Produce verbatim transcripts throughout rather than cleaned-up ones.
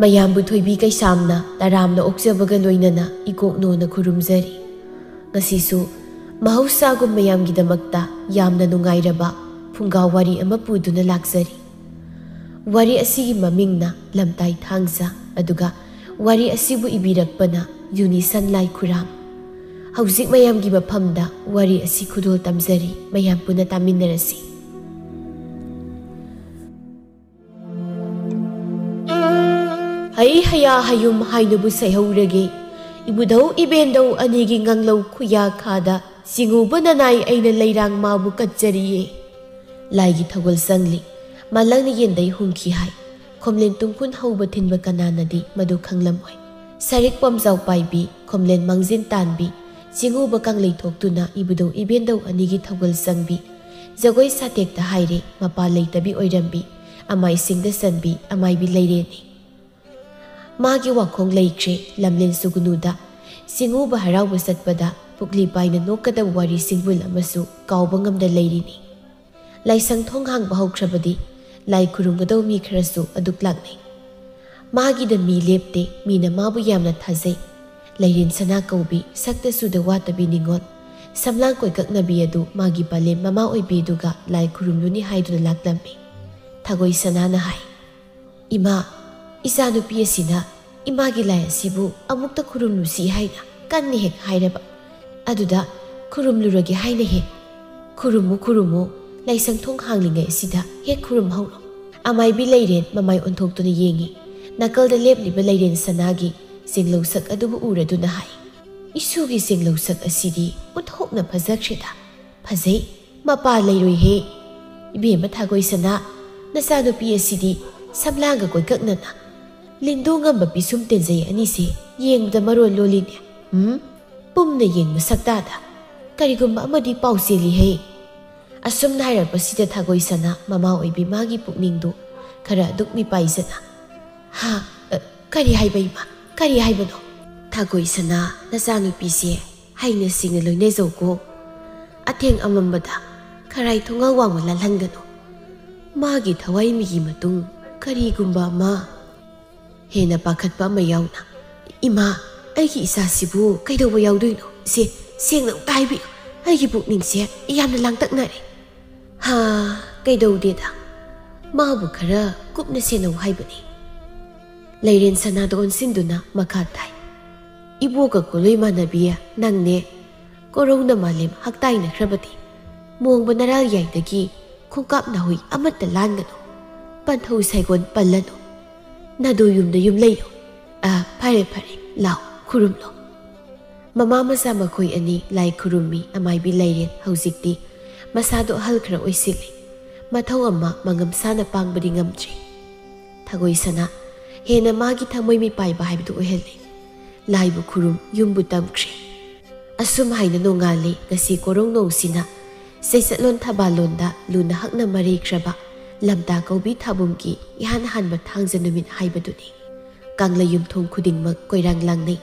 ꯃꯌꯥꯝꯕꯨ ꯊꯣꯏꯕꯤ ꯀꯩꯁꯥꯝꯅ ꯇꯔꯥꯝꯅ ꯑꯣꯛꯆꯕꯒ ꯂꯣꯏꯅꯅ ꯏꯀꯣꯛꯅꯣꯅ ꯈꯨꯔꯨꯝꯖꯔꯤ꯫ ꯉꯁꯤꯁꯨ ꯃꯍꯧꯁꯥꯒꯨꯝ ꯃꯌꯥꯝꯒꯤꯗꯃꯛꯇ ꯌꯥꯝꯅ ꯅꯨꯡꯉꯥꯏꯔꯕ ꯐꯨꯡꯒꯥ ꯋꯥꯔꯤ ꯑꯃ ꯄꯨꯗꯨꯅ ꯂꯥꯛꯆꯔꯤ꯫ ꯋꯥꯔꯤ ꯑꯁꯤꯒꯤ ꯃꯃꯤꯡꯅ ꯂꯝꯇꯥꯏ ꯊꯥꯡꯖ, ꯑꯗꯨꯒ ꯋꯥꯔꯤ ꯑꯁꯤꯕꯨ ꯏꯕꯤꯔꯛꯄꯅ ꯌꯨꯅꯤꯁꯟ ꯂꯥꯏꯈꯨꯔꯥꯝ꯫ ꯍꯧꯖꯤꯛ ꯃꯌꯥꯝꯒꯤ ꯃꯐꯝꯗ ꯋꯥꯔꯤ ꯑꯁꯤ ꯈꯨꯗꯣꯜ ꯇꯝꯖꯔꯤ, ꯃꯌꯥꯝ ꯄꯨꯟꯅ ꯇꯥꯃꯤꯟꯅꯔꯁꯤ꯫ ꯍꯩ ꯍꯌꯥ ꯍꯌꯨꯝ ꯍꯥꯏꯅꯕꯨ ꯁꯩꯍꯧꯔꯒꯦ, ꯏꯕꯨꯙꯧ ꯏꯕꯦꯟꯗꯧ ꯑꯅꯤꯒꯤ ꯉꯥꯡꯂꯧ ꯈꯨꯌꯥꯈꯥꯗ ꯆꯤꯡꯉꯨꯕ ꯅꯅꯥꯏ ꯑꯩꯅ ꯂꯩꯔꯥꯡ ꯃꯥꯕꯨ ꯀꯠꯆꯔꯤꯌꯦ꯫ ꯂꯥꯏꯒꯤ ꯊꯧꯒꯜ ꯆꯪꯂꯤ, ꯃꯥꯂꯪꯅ ꯌꯦꯟꯗꯩ ꯍꯨꯝꯈꯤ ꯍꯥꯏ꯫ ꯈꯣꯝꯂꯦꯟ ꯇꯨꯡꯈꯨꯟ ꯍꯧꯕ ꯊꯤꯟꯕ ꯀꯅꯥꯅꯗꯤ ꯃꯗꯨ ꯈꯪꯂꯝꯃꯣꯏ꯫ ꯁꯔꯤꯛ ꯄꯣꯝꯖꯥꯎ ꯄꯥꯏꯕꯤ, ꯈꯣꯝꯂꯦꯟ ꯃꯥꯡꯖꯤꯟ ꯇꯥꯟꯕꯤ, ꯆꯤꯡꯉꯨꯕ ꯀꯪꯂꯩ ꯊꯣꯛꯇꯨꯅ ꯏꯕꯨꯙꯧ ꯏꯕꯦꯟꯗꯧ ꯑꯅꯤꯒꯤ ꯊꯧꯒꯜ ꯆꯪꯕꯤ, ꯖꯒꯣꯏ ꯁꯥꯇꯦꯛꯇ ꯍꯥꯏꯔꯦ ꯃꯄꯥ ꯂꯩꯇꯕꯤ ꯑꯣꯏꯔꯝꯕꯤ, ꯑꯃꯥꯏꯁꯤꯡꯗ ꯆꯟꯕꯤ ꯑꯃꯥꯏꯕꯤ ꯂꯩꯔꯦꯅꯤ꯫ ꯃꯥꯒꯤ ꯋꯥꯈꯣꯡ ꯂꯩꯈ꯭ꯔꯦ ꯂꯝꯂꯦꯟ ꯁꯨꯒꯨꯅꯨꯗ꯫ ꯆꯤꯡꯉꯨꯕ ꯍꯔꯥꯎꯕ ꯆꯠꯄꯗ ꯄꯨꯛꯂꯤ ꯄꯥꯏꯅ ꯅꯣꯛꯀꯗꯕ ꯋꯥꯔꯤ ꯁꯤꯡꯕꯨꯜ ꯑꯃꯁꯨ ꯀꯥꯎꯕ ꯉꯝꯗ ꯂꯩꯔꯤꯅꯤ꯫ ꯂꯥꯏꯁꯪ ꯊꯣꯡ ꯍꯥꯡꯕ ꯍꯧꯈ꯭ꯔꯕꯗꯤ ꯂꯥꯏ ꯈꯨꯔꯨꯝꯒꯗꯧ ꯃꯤ ꯈꯔꯁꯨ ꯑꯗꯨꯛ ꯂꯥꯛꯅꯩ꯫ ꯃꯥꯒꯤꯗ ꯃꯤ ꯂꯦꯞꯇꯦ, ꯃꯤꯅ ꯃꯥꯕꯨ ꯌꯥꯝꯅ ꯊꯥꯖꯩ꯫ ꯂꯩꯔꯦꯟ ꯁꯅꯥ ꯀꯧꯕꯤ ꯁꯛꯇ ꯆꯨꯗ ꯋꯥꯠꯇꯕꯤ ꯅꯤꯉꯣꯜ, ꯁꯝꯂꯥꯡ ꯀꯣꯏꯀꯛꯅꯕꯤ ꯑꯗꯨ ꯃꯥꯒꯤ ꯄꯂꯦꯝ ꯃꯃꯥ ꯑꯣꯏꯕꯤꯗꯨꯒ ꯂꯥꯏ ꯈꯨꯔꯨꯝꯂꯨꯅꯤ ꯍꯥꯏꯗꯨꯅ ꯂꯥꯛꯂꯝꯃꯤ꯫ ꯊꯥꯒꯣꯏ ꯁꯅꯥꯅ ꯍꯥꯏ, "ꯏꯃꯥ, ꯏꯆꯥꯅꯨꯄꯤ ꯑꯁꯤꯅ ꯏꯃꯥꯒꯤ ꯂꯥꯏ ꯑꯁꯤꯕꯨ ꯑꯃꯨꯛꯇ ꯈꯨꯔꯨꯝꯂꯨꯁꯤ ꯍꯥꯏꯅ ꯀꯟꯅ ꯍꯦꯛ ꯍꯥꯏꯔꯕ꯫ ꯑꯗꯨꯗ ꯈꯨꯔꯨꯝꯂꯨꯔꯒꯦ ꯍꯥꯏꯅ ꯍꯦꯛ꯫ ꯈꯨꯔꯨꯝꯃꯨ, ꯈꯨꯔꯨꯝꯃꯨ, ꯂꯥꯏꯁꯪ ꯊꯣꯡ ꯍꯥꯡꯂꯤꯉꯩ ꯑꯁꯤꯗ ꯍꯦꯛ ꯈꯨꯔꯨꯝꯍꯧꯔꯣ꯫" ꯑꯃꯥꯏꯕꯤ ꯂꯩꯔꯦꯟ ꯃꯃꯥꯏ ꯑꯣꯟꯊꯣꯛꯇꯨꯅ ꯌꯦꯡꯉꯤ꯫ ꯅꯥꯀꯜꯗ ꯂꯦꯞꯂꯤꯕ ꯂꯩꯔꯦꯟ ꯁꯅꯥꯒꯤ ꯆꯦꯡꯂꯧ ꯁꯛ ꯑꯗꯨꯕꯨ ꯎꯔꯗꯨꯅ ꯍꯥꯏ, "ꯏꯁꯨꯒꯤ ꯆꯦꯡꯂꯧ ꯁꯛ ꯑꯁꯤꯗꯤ ꯑꯣꯟꯊꯣꯛꯅ ꯐꯖꯈ꯭ꯔꯦꯗ꯫ ꯐꯖꯩ, ꯃꯄꯥ ꯂꯩꯔꯣꯏꯍꯦ꯫ ꯏꯕꯦꯝꯃ ꯊꯥꯒꯣꯏ ꯁꯅꯥ, ꯅꯆꯥꯅꯨꯄꯤ ꯑꯁꯤꯗꯤ ꯁꯝꯂꯥꯡꯒ ꯀꯣꯏꯀꯛꯅꯅ ꯂꯤꯟꯗꯨ ꯉꯝꯕ ꯄꯤꯁꯨꯝ ꯇꯦꯟꯖꯩ ꯑꯅꯤꯁꯦ ꯌꯦꯡꯕꯗ ꯃꯔꯣꯟ ꯂꯣꯜꯂꯤꯅꯦ꯫ ꯎꯝ? ꯄꯨꯝꯅ ꯌꯦꯡꯕ ꯁꯛꯇꯥꯗ ꯀꯔꯤꯒꯨꯝꯕ ꯑꯃꯗꯤ ꯄꯥꯎ ꯆꯦꯜꯂꯤꯍꯦ꯫" ꯑꯁꯨꯝꯅ ꯍꯥꯏꯔꯛꯄꯁꯤꯗ ꯊꯥꯒꯣꯏ ꯁꯅꯥ ꯃꯃꯥ ꯑꯣꯏꯕꯤ ꯃꯥꯒꯤ ꯄꯨꯛꯅꯤꯡꯗꯨ ꯈꯔ ꯑꯗꯨꯛ ꯃꯤꯄꯥꯏꯖꯅ, "ꯍꯥ? ꯑ, ꯀꯔꯤ ꯍꯥꯏꯕ ꯏꯃꯥ? ꯀꯔꯤ ꯍꯥꯏꯕꯅꯣ?" ꯊꯥꯒꯣꯏ ꯁꯅꯥ, ꯅꯆꯥꯅꯨꯄꯤꯁꯦ ꯍꯩꯅ ꯁꯤꯡꯅ ꯂꯣꯏꯅꯖꯧꯀꯣ꯫ ꯑꯊꯦꯡ ꯑꯃꯝꯕꯗ ꯈꯔꯥꯏ ꯊꯣꯡꯒꯥꯜ ꯋꯥꯡꯃ ꯂꯥꯜꯍꯟꯒꯅꯨ꯫ ꯃꯥꯒꯤ ꯊꯋꯥꯏ ꯃꯤꯒꯤ ꯃꯇꯨꯡ ꯀꯔꯤꯒꯨꯝꯕ ꯑꯃ ꯍꯦꯟꯅ ꯄꯥꯈꯠꯄ ꯑꯃ ꯌꯥꯎꯅ, "ꯏꯃꯥ, ꯑꯩꯒꯤ ꯏꯆꯥꯁꯤꯕꯨ ꯀꯩꯗꯧꯕ ꯌꯥꯎꯗꯣꯏꯅꯣ? ꯏꯆꯦ, ꯁꯦꯡꯅ ꯑꯝꯇ ꯍꯥꯏꯕꯤꯌꯨ꯫ ꯑꯩꯒꯤ ꯄꯨꯛꯅꯤꯡꯁꯦ ꯌꯥꯝꯅ ꯂꯥꯡꯇꯛꯅꯔꯦ꯫" "ꯍꯥ, ꯀꯩꯗꯧꯗꯦꯗ꯫ ꯃꯥꯕꯨ ꯈꯔ ꯀꯨꯞꯅ ꯁꯦꯟꯅꯧ ꯍꯥꯏꯕꯅꯤ꯫" ꯂꯩꯔꯦꯟ ꯁꯅꯥꯗ ꯑꯣꯟꯁꯤꯟꯗꯨꯅ ꯃꯈꯥ ꯇꯥꯏ, "ꯏꯕꯣꯛꯀ ꯀꯣꯂꯣꯏ ꯃꯥꯟꯅꯕꯤ ꯅꯪꯅꯦ꯫ ꯀꯣꯔꯧꯅ ꯃꯥꯂꯦꯝ ꯍꯛꯇꯥꯏꯅꯈ꯭ꯔꯕꯗꯤ, ꯃꯣꯡꯕ ꯅꯔꯥꯜ ꯌꯥꯏꯗꯒꯤ ꯈꯣꯡꯀꯥꯞ ꯅꯥꯍꯨꯏ ꯑꯃꯠꯇ ꯂꯥꯟꯒꯅꯨ꯫ ꯄꯟꯊꯧ ꯁꯥꯏꯒꯣꯟ ꯄꯜꯂꯅꯨ꯫ ꯅꯥꯗꯨ ꯌꯨꯝꯗ ꯌꯨꯝ ꯂꯩꯌꯨ꯫ ꯑ, ꯐꯔꯦ, ꯐꯔꯦ, ꯂꯥꯎ, ꯈꯨꯔꯨꯝꯂꯣ꯫" ꯃꯃꯥ ꯃꯆꯥ ꯃꯈꯣꯏ ꯑꯅꯤ ꯂꯥꯏ ꯈꯨꯔꯨꯝꯃꯤ꯫ ꯑꯃꯥꯏꯕꯤ ꯂꯩꯔꯦꯟ ꯍꯧꯖꯤꯛꯇꯤ ꯃꯁꯥꯗꯣ ꯑꯍꯜ ꯈꯔ ꯑꯣꯏꯁꯤꯜꯂꯦ꯫ ꯃꯊꯧ ꯑꯃ ꯃꯉꯝꯁꯥꯅ ꯄꯥꯡꯕꯗꯤ ꯉꯝꯗ꯭ꯔꯦ꯫ ꯊꯒꯣꯏ ꯁꯅꯥ ꯍꯦꯟꯅ ꯃꯥꯒꯤ ꯊꯃꯣꯏ ꯃꯤꯄꯥꯏꯕ ꯍꯥꯏꯕꯗꯨ ꯑꯣꯏꯍꯜꯂꯦ꯫ ꯂꯥꯏꯕꯨ ꯈꯨꯔꯨꯝ, ꯌꯨꯝꯕꯨ ꯇꯝꯈ꯭ꯔꯦ꯫ ꯑꯁꯨꯝ ꯍꯥꯏꯅ ꯅꯣꯡꯉꯥꯜꯂꯤ꯫ ꯉꯁꯤ ꯀꯣꯔꯧ ꯅꯣꯡꯁꯤꯅ ꯆꯩꯆꯠꯂꯣꯟ ꯊꯕꯥꯜꯂꯣꯟꯗ ꯂꯨꯅ ꯍꯛꯅ ꯃꯔꯩꯈ꯭ꯔꯕ ꯂꯝꯇꯥ ꯀꯧꯕꯤ ꯊꯥꯕꯨꯝꯒꯤ ꯏꯍꯥꯟ ꯍꯥꯟꯕ ꯊꯥꯡꯖ ꯅꯨꯃꯤꯠ ꯍꯥꯏꯕꯗꯨꯅꯤ꯫ ꯀꯪꯂꯩ ꯌꯨꯝꯊꯣꯡ ꯈꯨꯗꯤꯡꯃꯛ ꯀꯣꯏꯔꯥꯡ ꯂꯥꯡꯅꯩ꯫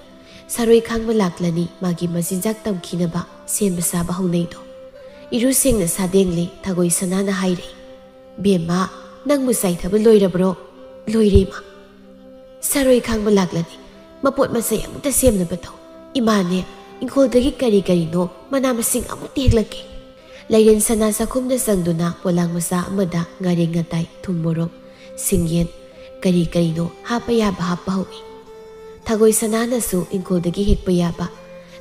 ꯁꯥꯔꯣꯏ ꯈꯥꯡꯕ ꯂꯥꯛꯂꯅꯤ, ꯃꯥꯒꯤ ꯃꯆꯤꯟꯖꯥꯛ ꯇꯝꯈꯤꯅꯕ ꯁꯦꯝꯕ ꯁꯥꯕ ꯍꯧꯅꯩꯗꯣ꯫ ꯏꯔꯨ ꯁꯦꯡꯅ ꯁꯥꯗꯦꯡꯂꯦ꯫ ꯊꯒꯣꯏ ꯁꯅꯥꯅ ꯍꯥꯏꯔꯦ, "ꯕꯦꯝꯃ, ꯅꯪꯕꯨ ꯆꯥꯏꯊꯕ ꯂꯣꯏꯔꯕ꯭ꯔꯣ?" "ꯂꯣꯏꯔꯦ, ꯏꯃꯥ꯫" "ꯁꯥꯔꯣꯏ ꯈꯥꯡꯕ ꯂꯥꯛꯂꯅꯤ꯫ ꯃꯄꯣꯠ ꯃꯆꯩ ꯑꯃꯨꯛꯇ ꯁꯦꯝꯅꯕ ꯇꯧ꯫ ꯏꯃꯥꯅꯦ, ꯏꯪꯈꯣꯜꯗꯒꯤ ꯀꯔꯤ ꯀꯔꯤꯅꯣ ꯃꯅꯥ ꯃꯁꯤꯡ ꯑꯃꯨꯛꯇ ꯍꯦꯛꯂꯛꯀꯦ꯫" ꯂꯩꯔꯦꯟ ꯁꯅꯥ ꯆꯥꯛꯈꯨꯝꯗ ꯆꯪꯗꯨꯅ ꯄꯣꯂꯥꯡ ꯃꯆꯥ ꯑꯃꯗ ꯉꯥꯔꯤ ꯉꯥꯇꯥꯏ, ꯊꯨꯝ ꯃꯣꯔꯣꯛ, ꯁꯤꯡꯌꯦꯟ, ꯀꯔꯤ ꯀꯔꯤꯅꯣ ꯍꯥꯞꯄ ꯌꯥꯕ ꯍꯥꯞꯄ ꯍꯧꯏ꯫ ꯊꯒꯣꯏ ꯁꯅꯥꯅꯁꯨ ꯏꯪꯈꯣꯜꯗꯒꯤ ꯍꯦꯛꯄ ꯌꯥꯕ,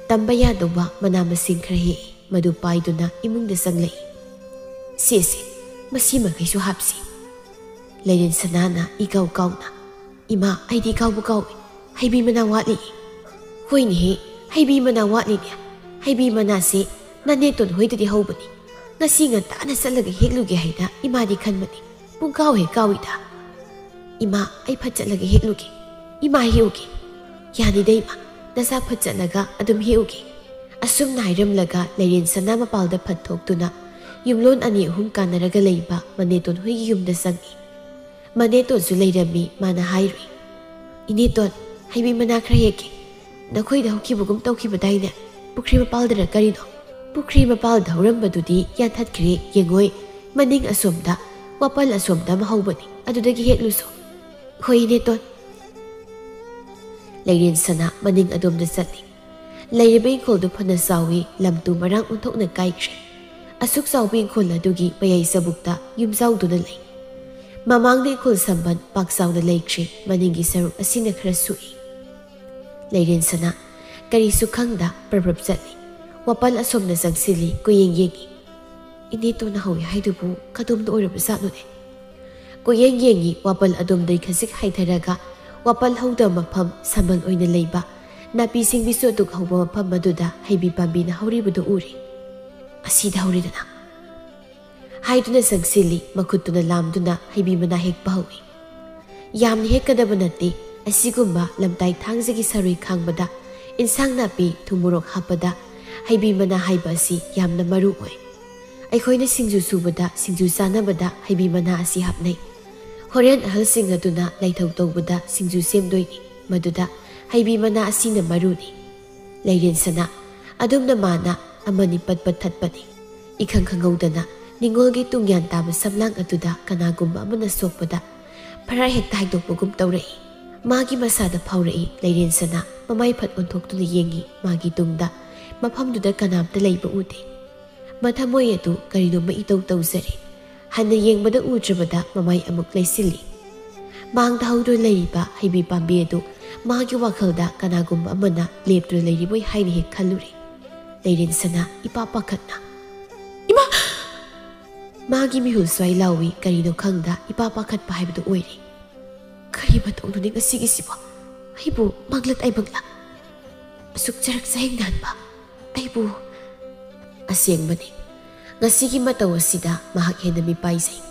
ꯇꯝꯕ ꯌꯥꯗꯧꯕ ꯃꯅꯥ ꯃꯁꯤꯡ ꯈꯔ ꯍꯦꯛꯏ꯫ ꯃꯗꯨ ꯄꯥꯏꯗꯨꯅ ꯏꯃꯨꯡꯗ ꯆꯪꯂꯛꯏ꯫ "ꯁꯦ, ꯁꯦ, ꯃꯁꯤ ꯃꯈꯩꯁꯨ ꯍꯥꯞꯁꯤ꯫" ꯂꯩꯔꯦꯟ ꯁꯅꯥꯅ ꯏꯀꯥꯎ ꯀꯥꯎꯅ, "ꯏꯃꯥ, ꯑꯩꯗꯤ ꯏꯀꯥꯎꯕꯨ ꯀꯥꯎꯏ꯫ ꯍꯩꯕꯤ ꯃꯅꯥ ꯋꯥꯠꯂꯤ꯫" "ꯍꯣꯏꯅꯦꯍꯦ, ꯍꯩꯕꯤ ꯃꯅꯥ ꯋꯥꯠꯂꯤꯅꯦ꯫ ꯍꯩꯕꯤ ꯃꯅꯥꯁꯦ ꯅꯅꯦꯇꯣꯟ ꯍꯣꯏꯗꯗꯤ ꯍꯧꯕꯅꯤ꯫ ꯉꯁꯤ ꯉꯟꯇꯥꯅ ꯆꯠꯂꯒ ꯍꯦꯛꯂꯨꯒꯦ ꯍꯥꯏꯅ ꯏꯃꯥꯗꯤ ꯈꯟꯕꯅꯤ꯫ ꯄꯨꯡꯀꯥꯎ ꯍꯦꯛ ꯀꯥꯎꯏꯗ꯫" "ꯏꯃꯥ, ꯑꯩ ꯐꯠ ꯆꯠꯂꯒ ꯍꯦꯛꯂꯨꯒꯦ꯫ ꯏꯃꯥ ꯍꯦꯛꯎꯒꯦ꯫" "ꯌꯥꯅꯤꯗ ꯏꯃꯥ, ꯅꯆꯥ ꯐꯠ ꯆꯠꯂꯒ ꯑꯗꯨꯝ ꯍꯦꯛꯎꯒꯦ꯫" ꯑꯁꯨꯝꯅ ꯍꯥꯏꯔꯝꯂꯒ ꯂꯩꯔꯦꯟ ꯁꯅꯥ ꯃꯄꯥꯜꯗ ꯐꯠ ꯊꯣꯛꯇꯨꯅ ꯌꯨꯝꯂꯣꯟ ꯑꯅꯤ ꯑꯍꯨꯝ ꯀꯥꯟꯅꯔꯒ ꯂꯩꯕ ꯃꯅꯦꯇꯣꯟ ꯍꯣꯏꯒꯤ ꯌꯨꯝꯗ ꯆꯪꯉꯤ꯫ ꯃꯅꯦꯇꯣꯟꯁꯨ ꯂꯩꯔꯝꯃꯤ꯫ ꯃꯥꯅ ꯍꯥꯏꯔꯨꯏ, "ꯏꯅꯦꯇꯣꯟ, ꯍꯩꯕꯤ ꯃꯅꯥ ꯈꯔ ꯍꯦꯛꯀꯦ꯫ ꯅꯈꯣꯏꯗ ꯍꯧꯈꯤꯕꯒꯨꯝ ꯇꯧꯈꯤꯕꯗꯥꯏꯅꯦ? ꯄꯨꯈ꯭ꯔꯤ ꯃꯄꯥꯜꯗꯔ ꯀꯔꯤꯅꯣ?" "ꯄꯨꯈ꯭ꯔꯤ ꯃꯄꯥꯜꯗ ꯍꯧꯔꯝꯕꯗꯨꯗꯤ ꯌꯥꯟꯊꯠꯈ꯭ꯔꯦ, ꯌꯦꯡꯉꯣꯏ꯫ ꯃꯅꯤꯡ ꯑꯁꯣꯝꯗ, ꯋꯥꯄꯜ ꯑꯁꯣꯝꯗ ꯑꯃ ꯍꯧꯕꯅꯤ, ꯑꯗꯨꯗꯒꯤ ꯍꯦꯛꯂꯨꯁꯣ꯫" "ꯍꯣꯏ, ꯏꯅꯦꯇꯣꯟ꯫" ꯂꯩꯔꯦꯟ ꯁꯅꯥ ꯃꯅꯤꯡ ꯑꯗꯣꯝꯗ ꯆꯠꯂꯤ꯫ ꯂꯩꯔꯤꯕ ꯏꯪꯈꯣꯜꯗꯨ ꯐꯅ ꯆꯥꯎꯏ, ꯂꯝꯗꯨ ꯃꯔꯥꯡ ꯑꯣꯟꯊꯣꯛꯅ ꯀꯥꯏꯈ꯭ꯔꯦ꯫ ꯑꯁꯨꯛ ꯆꯥꯎꯕ ꯏꯪꯈꯣꯜ ꯑꯗꯨꯒꯤ ꯃꯌꯥꯏ ꯆꯕꯨꯛꯇ ꯌꯨꯝꯖꯥꯎꯗꯨꯅ ꯂꯩ꯫ ꯃꯃꯥꯡꯗ ꯏꯪꯈꯣꯜ ꯁꯝꯕꯟ ꯄꯥꯛ ꯆꯥꯎꯅ ꯂꯩꯈ꯭ꯔꯦ, ꯃꯅꯤꯡꯒꯤ ꯁꯔꯨꯛ ꯑꯁꯤꯅ ꯈꯔ ꯁꯨꯛꯏ꯫ ꯂꯩꯔꯦꯟ ꯁꯅꯥ ꯀꯔꯤꯁꯨ ꯈꯪꯗ ꯄ꯭ꯔꯞ ꯄ꯭ꯔꯞ ꯆꯠꯂꯤ꯫ ꯋꯥꯄꯜ ꯑꯁꯣꯝꯗ ꯆꯪꯁꯤꯜꯂꯤ, ꯀꯨꯌꯦꯡ ꯌꯦꯡꯉꯤ꯫ "ꯏꯅꯦ ꯇꯣꯟꯅ ꯍꯧꯏ ꯍꯥꯏꯗꯨꯕꯨ ꯀꯗꯣꯝꯗ ꯑꯣꯏꯔꯕꯖꯥꯠꯅꯣꯅꯦ?" ꯀꯨꯌꯦꯡ ꯌꯦꯡꯉꯤ, ꯋꯥꯄꯜ ꯑꯗꯣꯝꯗꯩ ꯈꯖꯤꯛ ꯍꯥꯏꯊꯔꯒ ꯋꯥꯄꯜ ꯍꯧꯗꯕ ꯃꯐꯝ ꯁꯝꯕꯜ ꯑꯣꯏꯅ ꯂꯩꯕ, ꯅꯥꯄꯤ ꯁꯤꯡꯕꯤꯁꯨ ꯑꯗꯨꯛ ꯍꯧꯕ ꯃꯐꯝ ꯑꯗꯨꯗ ꯍꯩꯕꯤ ꯄꯥꯝꯕꯤꯅ ꯍꯧꯔꯤꯕꯗꯨ ꯎꯔꯦ꯫ "ꯑꯁꯤꯗ ꯍꯧꯔꯦꯗꯅ" ꯍꯥꯏꯗꯨꯅ ꯆꯪꯁꯤꯜꯂꯤ, ꯃꯈꯨꯠꯇꯨꯅ ꯂꯥꯝꯗꯨꯅ ꯍꯩꯕꯤ ꯃꯅꯥ ꯍꯦꯛꯄ ꯍꯧꯏ꯫ ꯌꯥꯝꯅ ꯍꯦꯛꯀꯗꯕ ꯅꯠꯇꯦ꯫ ꯑꯁꯤꯒꯨꯝꯕ ꯂꯝꯇꯥꯏ ꯊꯥꯡꯖꯒꯤ ꯁꯔꯨꯏ ꯈꯥꯡꯕꯗ, ꯏꯟꯁꯥꯡ ꯅꯥꯄꯤ, ꯊꯨꯝ ꯃꯣꯔꯣꯛ ꯍꯥꯞꯄꯗ ꯍꯩꯕꯤ ꯃꯅꯥ ꯍꯥꯏꯕ ꯑꯁꯤ ꯌꯥꯝꯅ ꯃꯔꯨ ꯑꯣꯏ꯫ ꯑꯩꯈꯣꯏꯅ ꯁꯤꯡꯖꯨ ꯁꯨꯕꯗ, ꯁꯤꯡꯖꯨ ꯆꯥꯅꯕꯗ ꯍꯩꯕꯤ ꯃꯅꯥ ꯑꯁꯤ ꯍꯥꯞꯅꯩ꯫ ꯍꯣꯔꯦꯟ ꯑꯍꯜꯁꯤꯡ ꯑꯗꯨꯅ ꯂꯥꯏꯊꯧ ꯇꯧꯕꯗ ꯁꯤꯡꯖꯨ ꯁꯦꯝꯗꯣꯏꯅꯤ, ꯃꯗꯨꯗ ꯍꯩꯕꯤ ꯃꯅꯥ ꯑꯁꯤꯅ ꯃꯔꯨꯅꯤ꯫ ꯂꯩꯔꯦꯟ ꯁꯅꯥ ꯑꯗꯨꯝꯅ ꯃꯥꯅ ꯑꯃꯅꯤ ꯄꯠ ꯄꯠ ꯊꯠꯄꯅꯤ꯫ ꯏꯈꯪ ꯈꯪꯍꯧꯗꯅ ꯅꯤꯡꯉꯣꯜꯒꯤ ꯇꯨꯡꯌꯥꯟ ꯇꯥꯕ ꯁꯝꯂꯥꯡ ꯑꯗꯨꯗ ꯀꯅꯥꯒꯨꯝꯕ ꯑꯃꯅ ꯁꯣꯛꯄꯗ ꯐꯔꯥ ꯍꯦꯛꯇ ꯍꯥꯏꯗꯣꯛꯄꯒꯨꯝ ꯇꯧꯔꯛꯏ꯫ ꯃꯥꯒꯤ ꯃꯁꯥꯗ ꯐꯥꯎꯔꯛꯏ꯫ ꯂꯩꯔꯦꯟ ꯁꯅꯥ ꯃꯃꯥꯏ ꯐꯠ ꯑꯣꯟꯊꯣꯛꯇꯨꯅ ꯌꯦꯡꯉꯤ꯫ ꯃꯥꯒꯤ ꯇꯨꯡꯗ ꯃꯐꯝꯗꯨꯗ ꯀꯅꯥꯝꯇ ꯂꯩꯕ ꯎꯗꯦ꯫ ꯃꯊꯃꯣꯏ ꯑꯗꯨ ꯀꯔꯤꯅꯣꯃ ꯏꯇꯧ ꯇꯧꯖꯔꯦ꯫ ꯍꯟꯅ ꯌꯦꯡꯕꯗ ꯎꯗ꯭ꯔꯕꯗ ꯃꯃꯥꯏ ꯑꯃꯨꯛ ꯂꯩꯁꯤꯜꯂꯤ꯫ ꯃꯥꯡꯗ ꯍꯧꯗꯨꯅ ꯂꯩꯔꯤꯕ ꯍꯩꯕꯤ ꯄꯥꯝꯕꯤ ꯑꯗꯨ ꯃꯥꯒꯤ ꯋꯥꯈꯜꯗ ꯀꯅꯥꯒꯨꯝꯕ ꯑꯃꯅ ꯂꯦꯞꯇꯨꯅ ꯂꯩꯔꯤꯕꯣꯏ ꯍꯥꯏꯅ ꯍꯦꯛ ꯈꯜꯂꯨꯔꯦ꯫ ꯂꯩꯔꯦꯟ ꯁꯅꯥ ꯏꯄꯥ ꯄꯥꯈꯠꯅ, "ꯏꯃꯥ!" ꯃꯥꯒꯤ ꯃꯤꯍꯨꯜ ꯁ꯭ꯋꯥꯏ ꯂꯥꯎꯏ꯫ ꯀꯔꯤꯅꯣ ꯈꯪꯗ ꯏꯄꯥ ꯄꯥꯈꯠꯄ ꯍꯥꯏꯕꯗꯨ ꯑꯣꯏꯔꯦ꯫ "ꯀꯔꯤ ꯃꯇꯧꯗꯨꯅꯤ ꯉꯁꯤꯒꯤꯁꯤꯕꯣ? ꯑꯩꯕꯨ ꯃꯪꯂꯠ ꯑꯩꯕꯪꯂ? ꯑꯁꯨꯛ ꯆꯔꯛ ꯆꯍꯤꯡ ꯅꯥꯟꯕ ꯑꯩꯕꯨ?" ꯑꯁꯦꯡꯕꯅꯤ, ꯉꯁꯤꯒꯤ ꯃꯇꯧ ꯑꯁꯤꯗ ꯃꯍꯥꯛ ꯍꯦꯟꯅ ꯃꯤꯄꯥꯏꯖꯩ꯫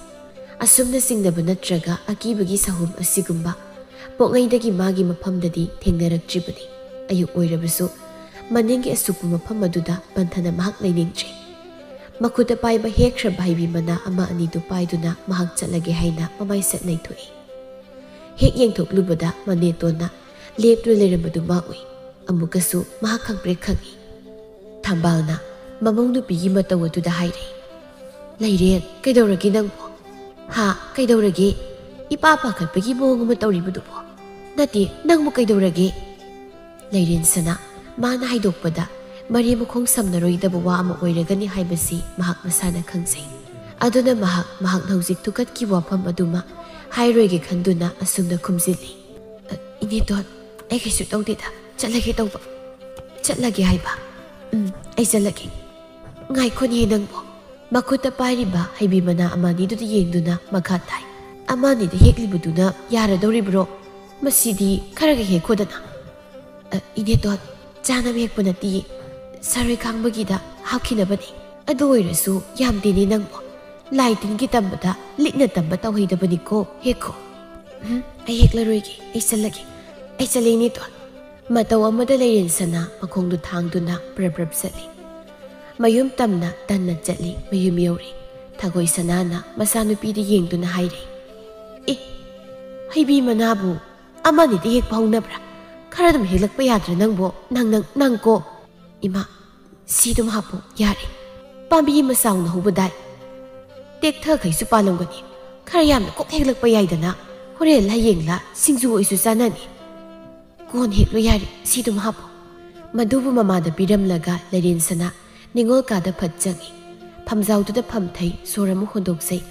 ꯑꯁꯨꯝꯅ ꯆꯤꯡꯅꯕ ꯅꯠꯇ꯭ꯔꯒ ꯑꯀꯤꯕꯒꯤ ꯁꯍꯨꯝ ꯑꯁꯤꯒꯨꯝꯕ ꯄꯣꯛꯉꯩꯗꯒꯤ ꯃꯥꯒꯤ ꯃꯐꯝꯗꯗꯤ ꯊꯦꯡꯅꯔꯛꯇ꯭ꯔꯤꯕꯅꯤ꯫ ꯑꯌꯨꯛ ꯑꯣꯏꯔꯕꯁꯨ ꯃꯅꯤꯡꯒꯤ ꯑꯁꯨꯛꯄ ꯃꯐꯝ ꯑꯗꯨꯗ ꯄꯟꯊꯅ ꯃꯍꯥꯛ ꯂꯩꯅꯤꯡꯗ꯭ꯔꯦ꯫ ꯃꯈꯨꯠꯇ ꯄꯥꯏꯕ ꯍꯦꯛꯈ꯭ꯔꯕ ꯍꯩꯕꯤ ꯃꯅꯥ ꯑꯃ ꯑꯅꯤꯗꯨ ꯄꯥꯏꯗꯨꯅ ꯃꯍꯥꯛ ꯆꯠꯂꯒꯦ ꯍꯥꯏꯅ ꯃꯃꯥꯏ ꯁꯠ ꯂꯩꯊꯣꯛꯏ꯫ ꯍꯦꯛ ꯌꯦꯡꯊꯣꯛꯂꯨꯕꯗ ꯃꯅꯦꯇꯣꯟꯅ ꯂꯦꯞꯇꯨꯅ ꯂꯩꯔꯝꯕꯗꯨ ꯃꯥ ꯎꯏ꯫ ꯑꯃꯨꯛꯀꯁꯨ ꯃꯍꯥꯛ ꯈꯪꯄ꯭ꯔꯦꯛ ꯈꯪꯏ꯫ ꯊꯝꯕꯥꯜꯅ ꯃꯃꯧ ꯅꯨꯄꯤꯒꯤ ꯃꯇꯧ ꯑꯗꯨꯗ ꯍꯥꯏꯔꯦ, "ꯂꯩꯔꯦꯟ, ꯀꯩꯗꯧꯔꯒꯦ ꯅꯪꯕꯨ? ꯍꯥ, ꯀꯩꯗꯧꯔꯒꯦ? ꯏꯄꯥ ꯄꯥꯈꯠꯄꯒꯤ ꯃꯑꯣꯡ ꯑꯃ ꯇꯧꯔꯤꯕꯗꯨꯕꯨ? "ꯅꯠꯇꯦ, ꯅꯪꯕꯨ ꯀꯩꯗꯧꯔꯒꯦ?" ꯂꯩꯔꯦꯟ ꯁꯅꯥ, ꯃꯥꯅ ꯍꯥꯏꯗꯣꯛꯄꯗ ꯃꯔꯤ ꯃꯈꯣꯡ ꯁꯝꯅꯔꯣꯏꯗꯕ ꯋꯥ ꯑꯃ ꯑꯣꯏꯔꯒꯅꯤ ꯍꯥꯏꯕꯁꯤ ꯃꯍꯥꯛ ꯃꯁꯥꯅ ꯈꯪꯖꯩ꯫ ꯑꯗꯨꯅ ꯃꯍꯥꯛ ꯃꯍꯥꯛꯅ ꯍꯧꯖꯤꯛ ꯊꯨꯀꯠꯈꯤꯕ ꯋꯥꯐꯝ ꯑꯗꯨꯃ ꯍꯥꯏꯔꯣꯏꯒꯦ ꯈꯟꯗꯨꯅ ꯑꯁꯨꯝꯅ ꯈꯨꯝꯖꯤꯜꯂꯤ, "ꯑ, ꯏꯅꯦꯇꯣꯟ, ꯑꯩ ꯀꯩꯁꯨ ꯇꯧꯗꯦꯗ, ꯆꯠꯂꯒꯦ ꯇꯧꯕ꯫" "ꯆꯠꯂꯒꯦ ꯍꯥꯏꯕ?" "ꯎꯝ, ꯑꯩ ꯆꯠꯂꯒꯦ꯫" "ꯉꯥꯏꯈꯣꯅꯦ ꯅꯪꯕꯣ꯫" ꯃꯈꯨꯠꯇ ꯄꯥꯏꯔꯤꯕ ꯍꯩꯕꯤ ꯃꯅꯥ ꯑꯃꯅꯤꯗꯨꯗ ꯌꯦꯡꯗꯨꯅ ꯃꯈꯥ ꯇꯥꯏ, "ꯑꯃꯅꯤꯗ ꯍꯦꯛꯂꯤꯕꯗꯨꯅ ꯌꯥꯔꯗꯧꯔꯤꯕ꯭ꯔꯣ? ꯃꯁꯤꯗꯤ ꯈꯔꯒ ꯍꯦꯛꯈꯣꯗꯅ꯫" "ꯑ, ꯏꯅꯦꯇꯣꯟ, ꯆꯥꯅꯕ ꯍꯦꯛꯄ ꯅꯠꯇꯤꯌꯦ, ꯁꯥꯔꯣꯏ ꯈꯥꯡꯕꯒꯤꯗ ꯍꯥꯞꯈꯤꯅꯕꯅꯦ꯫ ꯑꯗꯨ ꯑꯣꯏꯔꯁꯨ ꯌꯥꯝꯗꯦꯅꯦ ꯅꯪꯕꯣ꯫ ꯂꯥꯏ ꯇꯤꯟꯒꯤ ꯇꯝꯕꯗ ꯂꯤꯛꯅ ꯇꯝꯕ ꯇꯧꯍꯩꯗꯕꯅꯤꯀꯣ, ꯍꯦꯛꯈꯣ꯫" "ꯎꯝ, ꯑꯩ ꯍꯦꯛꯂꯔꯣꯏꯒꯦ, ꯑꯩ ꯆꯠꯂꯒꯦ, ꯑꯩ ꯆꯠꯂꯦ ꯏꯅꯦꯇꯣꯟ꯫" ꯃꯇꯧ ꯑꯃꯗ ꯂꯩꯔꯦꯟ ꯁꯅꯥ ꯃꯈꯣꯡꯗꯨ ꯊꯥꯡꯗꯨꯅ ꯄ꯭ꯔꯞ ꯄ꯭ꯔꯞ ꯆꯠꯂꯤ꯫ ꯃꯌꯨꯝ ꯇꯝꯅ ꯇꯟꯅ ꯆꯠꯂꯤ, ꯃꯌꯨꯝ ꯌꯧꯔꯦ꯫ ꯊꯒꯣꯏ ꯁꯅꯥꯅ ꯃꯆꯥꯅꯨꯄꯤꯗ ꯌꯦꯡꯗꯨꯅ ꯍꯥꯏꯔꯦ, "ꯑꯦ, ꯍꯩꯕꯤ ꯃꯅꯥꯕꯨ ꯑꯃꯅꯤꯗꯤ ꯍꯦꯛꯄ ꯍꯧꯅꯕ꯭ꯔꯥ? ꯈꯔ ꯑꯗꯨꯝ ꯍꯦꯛꯂꯛꯄ ꯌꯥꯗ꯭ꯔꯥ ꯅꯪꯕꯣ? ꯅꯪ, ꯅꯪ, ꯅꯪꯀꯣ꯫" "ꯏꯃꯥ, ꯁꯤ ꯑꯗꯨꯝ ꯍꯥꯞꯄꯨ, ꯌꯥꯔꯦ꯫ ꯄꯥꯝꯕꯤ ꯑꯃ ꯆꯥꯎꯅ ꯍꯧꯕꯗꯥꯏ꯫ ꯇꯦꯛꯊꯈꯩꯁꯨ ꯄꯥꯜꯂꯝꯒꯅꯤ꯫ ꯈꯔ ꯌꯥꯝꯅ ꯀꯣꯛ ꯍꯦꯛꯂꯛꯄ ꯌꯥꯏꯗꯅ꯫ ꯍꯣꯔꯦꯟ ꯍꯌꯦꯡꯂ ꯁꯤꯡꯖꯨ ꯑꯣꯏꯁꯨ ꯆꯥꯅꯅꯤ꯫" "ꯀꯣꯟ ꯍꯦꯛꯂꯣ ꯌꯥꯔꯦ, ꯁꯤ ꯑꯗꯨꯝ ꯍꯥꯞꯄꯣ꯫" ꯃꯗꯨꯕꯨ ꯃꯃꯥꯗ ꯄꯤꯔꯝꯂꯒ ꯂꯩꯔꯦꯟ ꯁꯅꯥ ꯅꯤꯉꯣꯜ ꯀꯥꯗ ꯐꯠ ꯆꯪꯏ꯫ ꯐꯝꯖꯥꯎꯗꯨꯗ ꯐꯝꯊꯩ, ꯁꯣꯔ ꯑꯃ ꯍꯣꯟꯗꯣꯛꯆꯩ꯫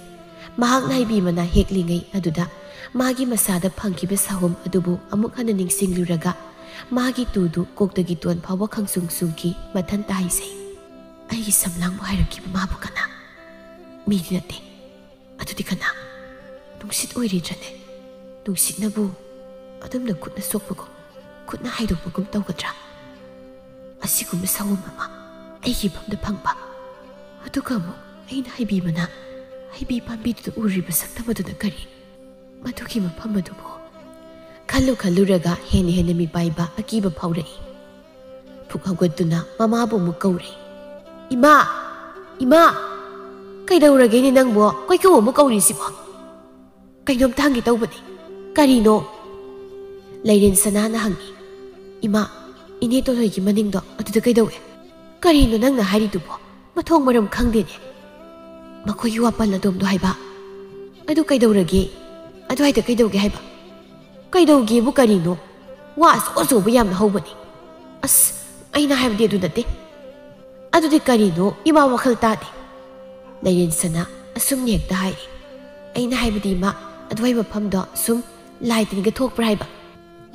ꯃꯍꯥꯛꯅ ꯍꯩꯕꯤ ꯃꯅꯥ ꯍꯦꯛꯂꯤꯉꯩ ꯑꯗꯨꯗ ꯃꯥꯒꯤ ꯃꯁꯥꯗ ꯐꯪꯈꯤꯕ ꯁꯥꯍꯨꯝ ꯑꯗꯨꯕꯨ ꯑꯃꯨꯛ ꯍꯟꯅ ꯅꯤꯡꯁꯤꯡꯂꯨꯔꯒ ꯃꯥꯒꯤ ꯇꯨꯗꯨ ꯀꯣꯛꯇꯒꯤ ꯇꯣꯟ ꯐꯥꯎꯕ ꯈꯪꯁꯨꯡ ꯁꯨꯡꯈꯤ, ꯃꯊꯟꯇ ꯍꯥꯏꯖꯩ, "ꯑꯩꯒꯤ ꯁꯝꯂꯥꯡꯕꯨ ꯍꯥꯏꯔꯛꯈꯤꯕ ꯃꯥꯕꯨ ꯀꯅꯥ? ꯃꯤꯗꯤ ꯅꯠꯇꯦ꯫ ꯑꯗꯨꯗꯤ ꯀꯅꯥ? ꯅꯨꯡꯁꯤꯠ ꯑꯣꯏꯔꯤꯗ꯭ꯔꯅꯦ? ꯅꯨꯡꯁꯤꯠꯅꯕꯨ ꯑꯗꯨꯝꯅ ꯈꯨꯠꯅ ꯁꯣꯛꯄꯒꯨꯝ, ꯈꯨꯠꯅ ꯍꯥꯏꯗꯣꯛꯄꯒꯨꯝ ꯇꯧꯒꯗ꯭ꯔꯥ? ꯑꯁꯤꯒꯨꯝꯕ ꯁꯑꯣꯝ ꯑꯃ ꯑꯩꯒꯤ ꯏꯐꯝꯗ ꯐꯪꯕ꯫ ꯑꯗꯨꯒ ꯑꯃꯨꯛ ꯑꯩꯅ ꯍꯩꯕꯤ ꯃꯅꯥ, ꯍꯩꯕꯤ ꯄꯥꯝꯕꯤꯗꯨꯗ ꯎꯔꯤꯕ ꯁꯛꯇꯝ ꯑꯗꯨꯅ ꯀꯔꯤ? ꯃꯗꯨꯒꯤ ꯃꯐꯝ ꯑꯗꯨꯕꯨ?" ꯈꯜꯂꯨ ꯈꯜꯂꯨꯔꯒ ꯍꯦꯟꯅ ꯍꯦꯟꯅ ꯃꯤꯄꯥꯏꯕ ꯑꯀꯤꯕ ꯐꯥꯎꯔꯛꯏ꯫ ꯐꯨꯛ ꯍꯧꯒꯠꯇꯨꯅ ꯃꯃꯥꯕꯨ ꯑꯃꯨꯛ ꯀꯧꯔꯦ꯫ "ꯏꯃꯥ! ꯏꯃꯥ! ꯀꯩꯗꯧꯔꯒꯦꯅꯦ ꯅꯪꯕꯣ? ꯀꯣꯏꯀꯧ ꯑꯃꯨꯛ ꯀꯧꯔꯤꯁꯤꯕꯣ?" "ꯀꯩꯅꯣꯝꯇ ꯍꯪꯒꯦ ꯇꯧꯕꯅꯦ꯫" "ꯀꯔꯤꯅꯣ?" ꯂꯩꯔꯦꯟ ꯁꯅꯥꯅ ꯍꯪꯉꯤ꯫ "ꯏꯃꯥ, ꯏꯅꯦ ꯇꯣꯜꯍꯣꯏꯒꯤ ꯃꯅꯤꯡꯗꯣ ꯑꯗꯨꯗ ꯀꯩꯗꯧꯋꯦ?" "ꯀꯔꯤꯅꯣ ꯅꯪꯅ ꯍꯥꯏꯔꯤꯗꯨꯕꯣ? ꯃꯊꯣꯡ ꯃꯔꯝ ꯈꯪꯗꯦꯅꯦ꯫" "ꯃꯈꯣꯏꯒꯤ ꯋꯥꯄꯜ ꯑꯗꯣꯝꯗꯣ ꯍꯥꯏꯕ꯫" "ꯑꯗꯨ ꯀꯩꯗꯧꯔꯒꯦ? ꯑꯗꯨꯋꯥꯏꯗ ꯀꯩꯗꯧꯒꯦ ꯍꯥꯏꯕ?" "ꯀꯩꯗꯧꯒꯦꯕꯨ ꯀꯔꯤꯅꯣ? ꯋꯥ ꯑꯆꯧ ꯑꯆꯧꯕ ꯌꯥꯝꯅ ꯍꯧꯕꯅꯤ꯫" "ꯑꯁ, ꯑꯩꯅ ꯍꯥꯏꯕꯗꯤ ꯑꯗꯨ ꯅꯠꯇꯦ꯫" "ꯑꯗꯨꯗꯤ ꯀꯔꯤꯅꯣ? ꯏꯃꯥ ꯋꯥꯈꯜ ꯇꯥꯗꯦ꯫" ꯂꯩꯔꯦꯟꯁꯅꯥ ꯑꯁꯨꯝꯅ ꯍꯦꯛꯇ ꯍꯥꯏꯔꯤ꯫ "ꯑꯩꯅ ꯍꯥꯏꯕꯗꯤ, ꯏꯃꯥ, ꯑꯗꯨꯋꯥꯏ ꯃꯐꯝꯗꯣ ꯁꯨꯝ ꯂꯥꯏ ꯇꯤꯟꯒ ꯊꯣꯛꯄ꯭ꯔꯥ ꯍꯥꯏꯕ?"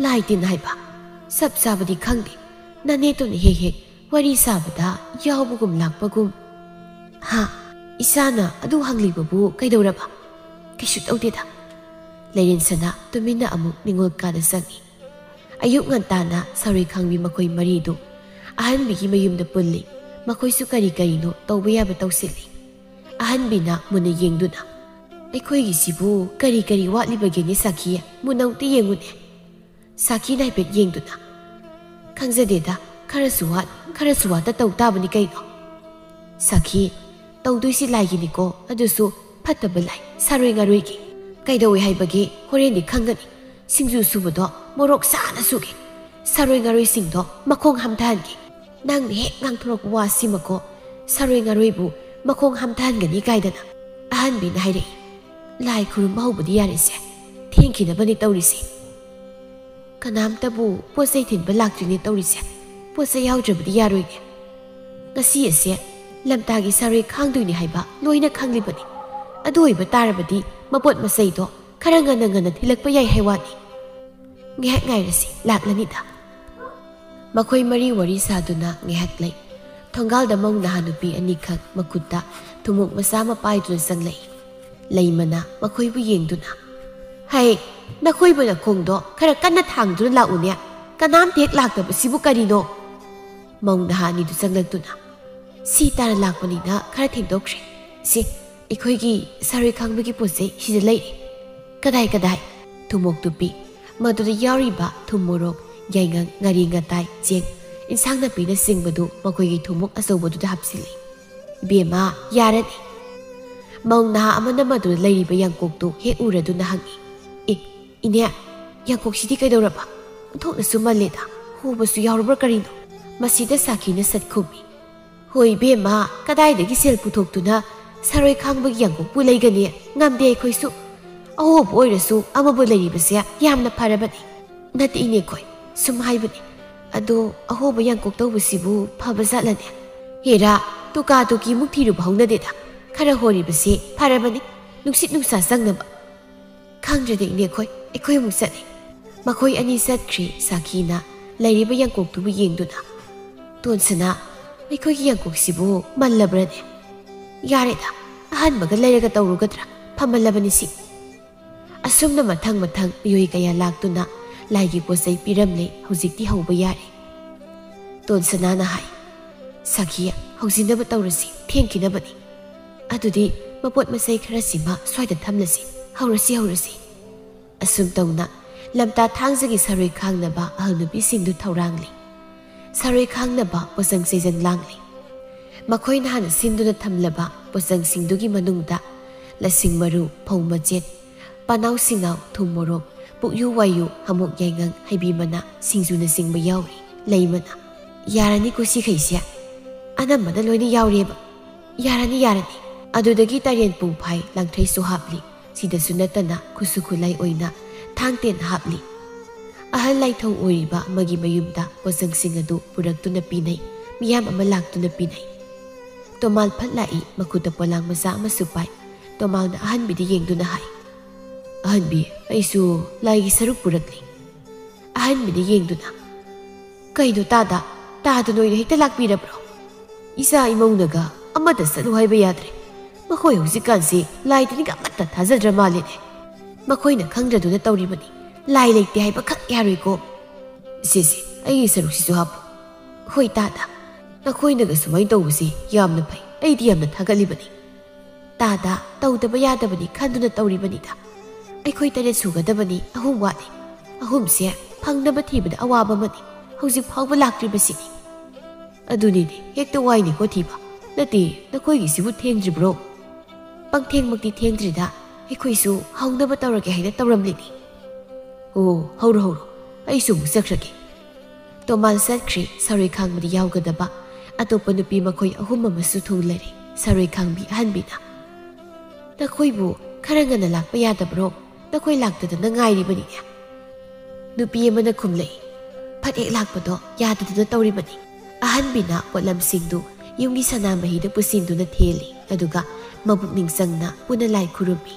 "ꯂꯥꯏ ꯇꯤꯟ ꯍꯥꯏꯕ? ꯆꯞ ꯆꯥꯕꯗꯤ ꯈꯪꯗꯦ꯫ ꯅꯅꯦꯇꯣꯟꯅ ꯍꯦꯛ ꯍꯦꯛ ꯋꯥꯔꯤ ꯁꯥꯕꯗ ꯌꯥꯎꯕꯒꯨꯝ ꯂꯥꯛꯄꯒꯨꯝ꯫" "ꯍꯥ? ꯏꯆꯥꯅ ꯑꯗꯨ ꯍꯪꯂꯤꯕꯕꯨ ꯀꯩꯗꯧꯔꯕ?" "ꯀꯩꯁꯨ ꯇꯧꯗꯦꯗ꯫" ꯂꯩꯔꯦꯟꯁꯅꯥ ꯇꯨꯃꯤꯟꯅ ꯑꯃꯨꯛ ꯅꯤꯉꯣꯜ ꯀꯥꯗ ꯆꯪꯏ꯫ ꯑꯌꯨꯛ ꯉꯟꯇꯥꯅ ꯁꯥꯔꯣꯏ ꯈꯥꯡꯕꯤ ꯃꯈꯣꯏ ꯃꯔꯤꯗꯨ ꯑꯍꯟꯕꯤꯒꯤ ꯃꯌꯨꯝꯗ ꯄꯨꯜꯂꯤ꯫ ꯃꯈꯣꯏꯁꯨ ꯀꯔꯤ ꯀꯔꯤꯅꯣ ꯇꯧꯕ ꯌꯥꯕ ꯇꯧꯁꯤꯜꯂꯤ꯫ ꯑꯍꯟꯕꯤꯅ ꯃꯨꯟꯅ ꯌꯦꯡꯗꯨꯅ, "ꯑꯩꯈꯣꯏꯒꯤꯁꯤꯕꯨ ꯀꯔꯤ ꯀꯔꯤ ꯋꯥꯠꯂꯤꯕꯒꯦꯅꯦ ꯁꯥꯈꯤ? ꯃꯨꯟꯅ ꯑꯃꯨꯛꯇ ꯌꯦꯡꯉꯨꯅꯦ꯫" ꯁꯥꯈꯤꯅ ꯍꯥꯏꯐꯦꯠ ꯌꯦꯡꯗꯨꯅ, "ꯈꯪꯖꯗꯦꯗ, ꯈꯔꯁꯨ ꯋꯥꯠ, ꯈꯔꯁꯨ ꯋꯥꯠꯇ ꯇꯧ ꯇꯥꯕꯅꯤ ꯀꯩꯅꯣ꯫" "ꯁꯥꯈꯤ, ꯇꯧꯗꯣꯏꯁꯤ ꯂꯥꯏꯒꯤꯅꯤꯀꯣ, ꯑꯗꯨꯁꯨ ꯐꯠꯇꯕ ꯂꯥꯏ, ꯁꯥꯔꯣꯏ ꯉꯥꯔꯣꯏꯒꯤ꯫ ꯀꯩꯗꯧꯏ ꯍꯥꯏꯕꯒꯦ? ꯍꯣꯔꯦꯟꯗꯤ ꯈꯪꯒꯅꯤ꯫ ꯁꯤꯡꯖꯨ ꯁꯨꯕꯗꯣ ꯃꯣꯔꯣꯛ ꯁꯥꯅ ꯁꯨꯒꯦ꯫ ꯁꯥꯔꯣꯏ ꯉꯥꯔꯣꯏꯁꯤꯡꯗꯣ ꯃꯈꯣꯡ ꯍꯝꯊꯍꯟꯒꯦ꯫ ꯅꯪꯅ ꯍꯦꯛ ꯉꯥꯡꯊꯣꯔꯛꯄ ꯋꯥꯁꯤꯃꯀꯣ, ꯁꯥꯔꯣꯏ ꯉꯥꯔꯣꯏꯕꯨ ꯃꯈꯣꯡ ꯍꯝꯊꯍꯟꯒꯅꯤ ꯀꯥꯏꯗꯅ ꯑꯍꯟꯕꯤꯅ ꯍꯥꯏꯔꯛꯏ꯫ ꯂꯥꯏ ꯈꯨꯔꯨꯝꯕ ꯍꯧꯕꯗꯤ ꯌꯥꯔꯦꯁꯦ, ꯊꯦꯡꯈꯤꯅꯕꯅꯤ ꯇꯧꯔꯤꯁꯦ꯫ ꯀꯅꯥꯝꯇꯕꯨ ꯄꯣꯠ ꯆꯩ ꯊꯤꯟꯕ ꯂꯥꯛꯇ꯭ꯔꯤꯅꯦ ꯇꯧꯔꯤꯁꯦ꯫ ꯄꯣꯠ ꯆꯩ ꯌꯥꯎꯗ꯭ꯔꯕꯗꯤ ꯌꯥꯔꯣꯏꯅꯦ꯫ ꯉꯁꯤ ꯑꯁꯦ ꯂꯝꯇꯥꯒꯤ ꯁꯥꯔꯣꯏ ꯈꯥꯡꯗꯣꯏꯅꯤ ꯍꯥꯏꯕ ꯂꯣꯏꯅ ꯈꯪꯂꯤꯕꯅꯤ꯫ ꯑꯗꯨ ꯑꯣꯏꯕ ꯇꯥꯔꯕꯗꯤ ꯃꯄꯣꯠ ꯃꯆꯩꯗꯣ ꯈꯔ ꯉꯟꯅ ꯉꯟꯅ ꯊꯤꯜꯂꯛꯄ ꯌꯥꯏ ꯍꯥꯏ ꯋꯥꯅꯤ꯫ ꯉꯥꯏꯍꯥꯛ ꯉꯥꯏꯔꯁꯤ, ꯂꯥꯛꯂꯅꯤꯗ꯫" ꯃꯈꯣꯏ ꯃꯔꯤ ꯋꯥꯔꯤ ꯁꯥꯗꯨꯅ ꯉꯥꯏꯍꯥꯛ ꯂꯩ꯫ ꯊꯣꯡꯒꯥꯜꯗ ꯃꯧ ꯅꯍꯥ ꯅꯨꯄꯤ ꯑꯅꯤꯈꯛ ꯃꯈꯨꯠꯇ ꯊꯨꯝꯃꯣꯛ ꯃꯆꯥ ꯑꯃ ꯄꯥꯏꯗꯨꯅ ꯆꯪꯂꯛꯏ꯫ ꯂꯩꯃꯅ ꯃꯈꯣꯏꯕꯨ ꯌꯦꯡꯗꯨꯅ, "ꯍꯩ, ꯅꯈꯣꯏꯕꯨ ꯅꯈꯣꯡꯗꯣ ꯈꯔ ꯀꯟꯅ ꯊꯥꯡꯗꯨꯅ ꯂꯥꯛꯎꯅꯦ꯫ ꯀꯅꯥꯝꯇ ꯍꯦꯛ ꯂꯥꯛꯇꯕꯁꯤꯕꯨ ꯀꯔꯤꯅꯣ?" ꯃꯧ ꯅꯍꯥ ꯑꯅꯤꯗꯨ ꯆꯪꯂꯛꯇꯨꯅ, "ꯁꯤ ꯇꯥꯅ ꯂꯥꯛꯄꯅꯤꯅ ꯈꯔ ꯊꯦꯡꯗꯣꯛꯈ꯭ꯔꯦ꯫ ꯁꯤ, ꯑꯩꯈꯣꯏꯒꯤ ꯁꯥꯔꯣꯏ ꯈꯥꯡꯕꯒꯤ ꯄꯣꯠ ꯆꯩ ꯁꯤꯗ ꯂꯩꯔꯦ꯫" "ꯀꯗꯥꯏ, ꯀꯗꯥꯏ?" "ꯊꯨꯝꯃꯣꯛ ꯇꯨꯞꯄꯤ, ꯃꯗꯨꯗ ꯌꯥꯎꯔꯤꯕ ꯊꯨꯝ ꯃꯣꯔꯣꯛ, ꯌꯥꯏꯉꯪ, ꯉꯥꯔꯤ ꯉꯇꯥꯏ, ꯆꯦꯡ, ꯏꯟꯁꯥꯡ ꯅꯥꯄꯤꯅꯆꯤꯡꯕꯗꯨ ꯃꯈꯣꯏꯒꯤ ꯊꯨꯝꯃꯣꯛ ꯑꯆꯧꯕꯗꯨꯗ ꯍꯥꯞꯆꯤꯜꯂꯤ꯫" "ꯏꯕꯦꯝꯃ, ꯌꯥꯔꯅꯤ꯫" ꯃꯧ ꯅꯍꯥ ꯑꯃꯅ ꯃꯗꯨꯗ ꯂꯩꯔꯤꯕ ꯌꯥꯡꯀꯣꯛꯇꯨ ꯍꯦꯛ ꯎꯔꯗꯨꯅ ꯍꯪꯉꯤ꯫ "ꯑꯦ, ꯏꯅꯦ, ꯌꯥꯡꯀꯣꯛꯁꯤꯗꯤ ꯀꯩꯗꯧꯔꯕ? ꯑꯣꯟꯊꯣꯛꯅꯁꯨ ꯃꯜꯂꯦꯗ꯫ ꯍꯣꯕꯁꯨ ꯌꯥꯎꯔꯕ꯭ꯔꯥ ꯀꯔꯤꯅꯣ?" ꯃꯁꯤꯗ ꯁꯥꯈꯤꯅ ꯁꯠ ꯈꯨꯝꯃꯤ꯫ "ꯍꯣꯏ ꯏꯕꯦꯝꯃ, ꯀꯗꯥꯏꯗꯒꯤ ꯁꯦꯜ ꯄꯨꯊꯣꯛꯇꯨꯅ ꯁꯥꯔꯣꯏ ꯈꯥꯡꯕꯒꯤ ꯌꯥꯡꯀꯣꯛꯄꯨ ꯂꯩꯒꯅꯤ? ꯉꯝꯗꯦ ꯑꯩꯈꯣꯏꯁꯨ꯫ ꯑꯍꯣꯕ ꯑꯣꯏꯔꯁꯨ ꯑꯃꯕꯨ ꯂꯩꯔꯤꯕꯁꯦ ꯌꯥꯝꯅ ꯐꯔꯕꯅꯤ꯫ ꯅꯠꯇꯦ ꯏꯅꯦꯈꯣꯏ, ꯁꯨꯝ ꯍꯥꯏꯕꯅꯤ꯫ ꯑꯗꯣ ꯑꯍꯣꯕ ꯌꯥꯡꯀꯣꯛ ꯇꯧꯕꯁꯤꯕꯨ ꯐꯕ ꯖꯥꯠꯂꯅꯦ? ꯍꯦꯔꯥ, ꯇꯨꯀꯥ ꯇꯨꯀꯤꯃꯨꯛ ꯊꯤꯔꯨꯕ ꯍꯧꯅꯗꯦꯗ꯫ ꯈꯔ ꯍꯣꯔꯤꯕꯁꯦ ꯐꯔꯕꯅꯤ, ꯅꯨꯡꯁꯤꯠ ꯅꯨꯡꯁꯥ ꯆꯪꯅꯕ꯫ ꯈꯪꯗ꯭ꯔꯦꯗ ꯏꯅꯦꯈꯣꯏ, ꯑꯩꯈꯣꯏ ꯑꯃꯨꯛ ꯆꯠꯂꯤ꯫ ꯃꯈꯣꯏ ꯑꯅꯤ ꯆꯠꯈ꯭ꯔꯤ꯫ ꯁꯥꯈꯤꯅ ꯂꯩꯔꯤꯕ ꯌꯥꯡꯀꯣꯛꯇꯨꯕꯨ ꯌꯦꯡꯗꯨꯅ, "ꯇꯣꯟꯁꯅꯥ, ꯑꯩꯈꯣꯏꯒꯤ ꯌꯥꯡꯀꯣꯛꯁꯤꯕꯨ ꯃꯜꯂꯕ꯭ꯔꯅꯦ? ꯌꯥꯔꯦꯗ, ꯑꯍꯟꯕꯒ ꯂꯩꯔꯒ ꯇꯧꯔꯨꯒꯗ꯭ꯔꯥ? ꯐꯃꯜꯂꯕꯅꯤ ꯁꯤ꯫ ꯑꯁꯨꯝꯅ ꯃꯊꯪ ꯃꯊꯪ ꯃꯤꯑꯣꯏ ꯀꯌꯥ ꯂꯥꯛꯇꯨꯅ ꯂꯥꯏꯒꯤ ꯄꯣꯠ ꯆꯩ ꯄꯤꯔꯝꯂꯦ꯫ ꯍꯧꯖꯤꯛꯇꯤ ꯍꯧꯕ ꯌꯥꯔꯦ꯫" ꯇꯣꯟꯁꯅꯥꯅ ꯍꯥꯏ, "ꯁꯥꯈꯤ, ꯍꯧꯖꯤꯟꯅꯕ ꯇꯧꯔꯁꯤ, ꯊꯦꯡꯈꯤꯅꯕꯅꯤ꯫ ꯑꯗꯨꯗꯤ ꯃꯄꯣꯠ ꯃꯆꯩ ꯈꯔꯁꯤꯃ ꯁ꯭ꯋꯥꯏꯗ ꯊꯝꯂꯁꯤ꯫ ꯍꯧꯔꯁꯤ, ꯍꯧꯔꯁꯤ꯫" ꯑꯁꯨꯝ ꯇꯧꯅ ꯂꯝꯇꯥ ꯊꯥꯡꯖꯒꯤ ꯁꯔꯣꯏ ꯈꯥꯡꯅꯕ ꯑꯍꯜ ꯅꯨꯄꯤꯁꯤꯡꯗꯨ ꯊꯧꯔꯥꯡꯂꯤ꯫ ꯁꯔꯣꯏ ꯈꯥꯡꯅꯕ ꯄꯣꯠꯆꯪ ꯆꯩꯖꯪ ꯂꯥꯡꯂꯤ꯫ ꯃꯈꯣꯏꯅ ꯍꯥꯟꯅ ꯁꯤꯟꯗꯨꯅ ꯊꯝꯂꯕ ꯄꯣꯠꯆꯪꯁꯤꯡꯗꯨꯒꯤ ꯃꯅꯨꯡꯗ ꯂꯁꯤꯡ ꯃꯔꯨ, ꯐꯧ ꯃꯆꯦꯠ, ꯄꯅꯥꯎ ꯁꯤꯡꯅꯥꯎ, ꯊꯨꯝ ꯃꯣꯔꯣꯛ, ꯄꯨꯛꯌꯨ ꯋꯥꯏꯌꯨ, ꯍꯃꯣꯛ ꯌꯥꯏꯉꯪ, ꯍꯩꯕꯤ ꯃꯅꯥ, ꯁꯤꯡꯖꯨꯅꯆꯤꯡꯕ ꯌꯥꯎꯔꯤ꯫ ꯂꯩ ꯃꯅꯥ꯫ ꯌꯥꯔꯅꯤꯀꯣ ꯁꯤꯈꯩꯁꯦ? ꯑꯅꯝꯕꯅ ꯂꯣꯏꯅ ꯌꯥꯎꯔꯦꯕ꯫ ꯌꯥꯔꯅꯤ, ꯌꯥꯔꯅꯤ꯫ ꯑꯗꯨꯗꯒꯤ ꯇꯔꯦꯟ ꯄꯨꯡꯐꯥꯏ, ꯂꯥꯡꯊ꯭ꯔꯩꯁꯨ ꯍꯥꯞꯂꯤ꯫ ꯁꯤꯗꯁꯨ ꯅꯠꯇꯅ ꯈꯨꯠꯁꯨ ꯈꯨꯠꯂꯥꯏ ꯑꯣꯏꯅ ꯊꯥꯡ ꯇꯦꯟ ꯍꯥꯞꯂꯤ꯫ ꯑꯍꯜ ꯂꯥꯏꯊꯧ ꯑꯣꯏꯔꯤꯕ ꯑꯃꯒꯤ ꯃꯌꯨꯝꯗ ꯄꯣꯠꯆꯪꯁꯤꯡ ꯑꯗꯨ ꯄꯨꯔꯛꯇꯨꯅ ꯄꯤꯅꯩ꯫ ꯃꯤꯌꯥꯝ ꯑꯃ ꯂꯥꯛꯇꯨꯅ ꯄꯤꯅꯩ꯫ ꯇꯣꯃꯥꯜ ꯐꯠ ꯂꯥꯛꯏ꯫ ꯃꯈꯨꯠꯇ ꯄꯣꯂꯥꯡ ꯃꯆꯥ ꯑꯃꯁꯨ ꯄꯥꯏ꯫ ꯇꯣꯃꯥꯜꯅ ꯑꯍꯟꯕꯤꯗ ꯌꯦꯡꯗꯨꯅ ꯍꯥꯏ, "ꯑꯍꯟꯕꯤ, ꯑꯩꯁꯨ ꯂꯥꯏꯒꯤ ꯁꯔꯨꯛ ꯄꯨꯔꯛꯂꯤ꯫" ꯑꯍꯟꯕꯤꯅ ꯌꯦꯡꯗꯨꯅ, "ꯀꯩꯅꯣ ꯇꯥꯗ? ꯇꯥꯗ ꯅꯣꯏꯅ ꯍꯦꯛꯇ ꯂꯥꯛꯄꯤꯔꯕ꯭ꯔꯣ? ꯏꯆꯥ ꯏꯃꯧꯅꯒ ꯑꯃꯠꯇ ꯆꯠꯂꯨ ꯍꯥꯏꯕ ꯌꯥꯗ꯭ꯔꯦ꯫ ꯃꯈꯣꯏ ꯍꯧꯖꯤꯛꯀꯥꯟꯁꯤ ꯂꯥꯏ ꯇꯤꯟꯒ ꯑꯃꯠꯇ ꯊꯥꯖꯗ꯭ꯔ ꯃꯥꯜꯂꯦꯅꯦ꯫ ꯃꯈꯣꯏꯅ ꯈꯪꯗ꯭ꯔꯗꯨꯅ ꯇꯧꯔꯤꯕꯅꯤ꯫ ꯂꯥꯏ ꯂꯩꯇꯦ ꯍꯥꯏꯕ ꯈꯛ ꯌꯥꯔꯣꯏꯀꯣ꯫" "ꯏꯆꯦꯁꯦ, ꯑꯩꯒꯤ ꯁꯔꯨꯛꯁꯤꯁꯨ ꯍꯥꯞꯄꯨ꯫" "ꯍꯣꯏ ꯇꯥꯗ, ꯅꯈꯣꯏꯅꯒ ꯁꯨꯃꯥꯏꯅ ꯇꯧꯕꯁꯤ ꯌꯥꯝꯅ ꯐꯩ꯫ ꯑꯩꯗꯤ ꯌꯥꯝꯅ ꯊꯥꯒꯠꯂꯤꯕꯅꯤ꯫" "ꯇꯥꯗ, ꯇꯧꯗꯕ ꯌꯥꯗꯕꯅꯤ ꯈꯟꯗꯨꯅ ꯇꯧꯔꯤꯕꯅꯤꯗ꯫ ꯑꯩꯈꯣꯏ ꯇꯔꯦꯠ ꯁꯨꯒꯗꯕꯅꯤ, ꯑꯍꯨꯝ ꯋꯥꯠꯂꯤ꯫ ꯑꯍꯨꯝꯁꯦ ꯐꯪꯅꯕ ꯊꯤꯕꯗ ꯑꯋꯥꯕ ꯑꯃꯅꯤ꯫ ꯍꯧꯖꯤꯛ ꯐꯥꯎꯕ ꯂꯥꯛꯇ꯭ꯔꯤꯕꯁꯤꯅꯤ꯫" "ꯑꯗꯨꯅꯤꯅꯦ, ꯍꯦꯛꯇ ꯋꯥꯏꯅꯦꯀꯣ ꯊꯤꯕ꯫ ꯅꯠꯇꯦ, ꯅꯈꯣꯏꯒꯤꯁꯤꯕꯨ ꯊꯦꯡꯗ꯭ꯔꯤꯕ꯭ꯔꯣ?" "ꯄꯪꯊꯦꯡꯃꯛꯇꯤ ꯊꯦꯡꯗ꯭ꯔꯤꯗ, ꯑꯩꯈꯣꯏꯁꯨ ꯍꯧꯅꯕ ꯇꯧꯔꯒꯦ ꯍꯥꯏꯅ ꯇꯧꯔꯝꯂꯤꯅꯤ꯫" "ꯑꯣ, ꯍꯧꯔꯣ, ꯍꯧꯔꯣ, ꯑꯩꯁꯨ ꯑꯃꯨꯛ ꯆꯠꯈ꯭ꯔꯒꯦ꯫" ꯇꯣꯃꯥꯜ ꯆꯠꯈ꯭ꯔꯤ꯫ ꯁꯔꯣꯏ ꯈꯥꯡꯕꯗꯤ ꯌꯥꯎꯒꯗꯕ ꯑꯇꯣꯞꯄ ꯅꯨꯄꯤ ꯃꯈꯣꯏ ꯑꯍꯨꯝ ꯑꯃꯁꯨ ꯊꯨꯡꯂꯔꯦ꯫ ꯁꯔꯣꯏ ꯈꯥꯡꯕꯤ ꯑꯍꯟꯕꯤꯅ, "ꯅꯈꯣꯏꯕꯨ "ꯈꯔ ꯉꯟꯅ ꯂꯥꯛꯄ ꯌꯥꯗꯕ꯭ꯔꯣ? ꯅꯈꯣꯏ ꯂꯥꯛꯇꯗꯅ ꯉꯥꯏꯔꯤꯕꯅꯤꯅꯦ꯫" ꯅꯨꯄꯤ ꯑꯃꯅ ꯈꯨꯝꯂꯛꯏ, "ꯐꯠ ꯍꯦꯛ ꯂꯥꯛꯄꯗꯣ ꯌꯥꯗꯗꯅ ꯇꯧꯔꯤꯕꯅꯤ꯫" ꯑꯍꯟꯕꯤꯅ ꯄꯣꯠꯂꯝꯁꯤꯡꯗꯨ ꯌꯨꯝꯒꯤ ꯁꯅꯥꯃꯍꯤꯗ ꯄꯨꯁꯤꯟꯗꯨꯅ ꯊꯦꯜꯂꯤ, ꯑꯗꯨꯒ ꯃꯕꯨꯛꯅꯤꯡ ꯆꯪꯅ ꯄꯨꯟꯅ ꯂꯥꯏ ꯈꯨꯔꯨꯝꯃꯤ꯫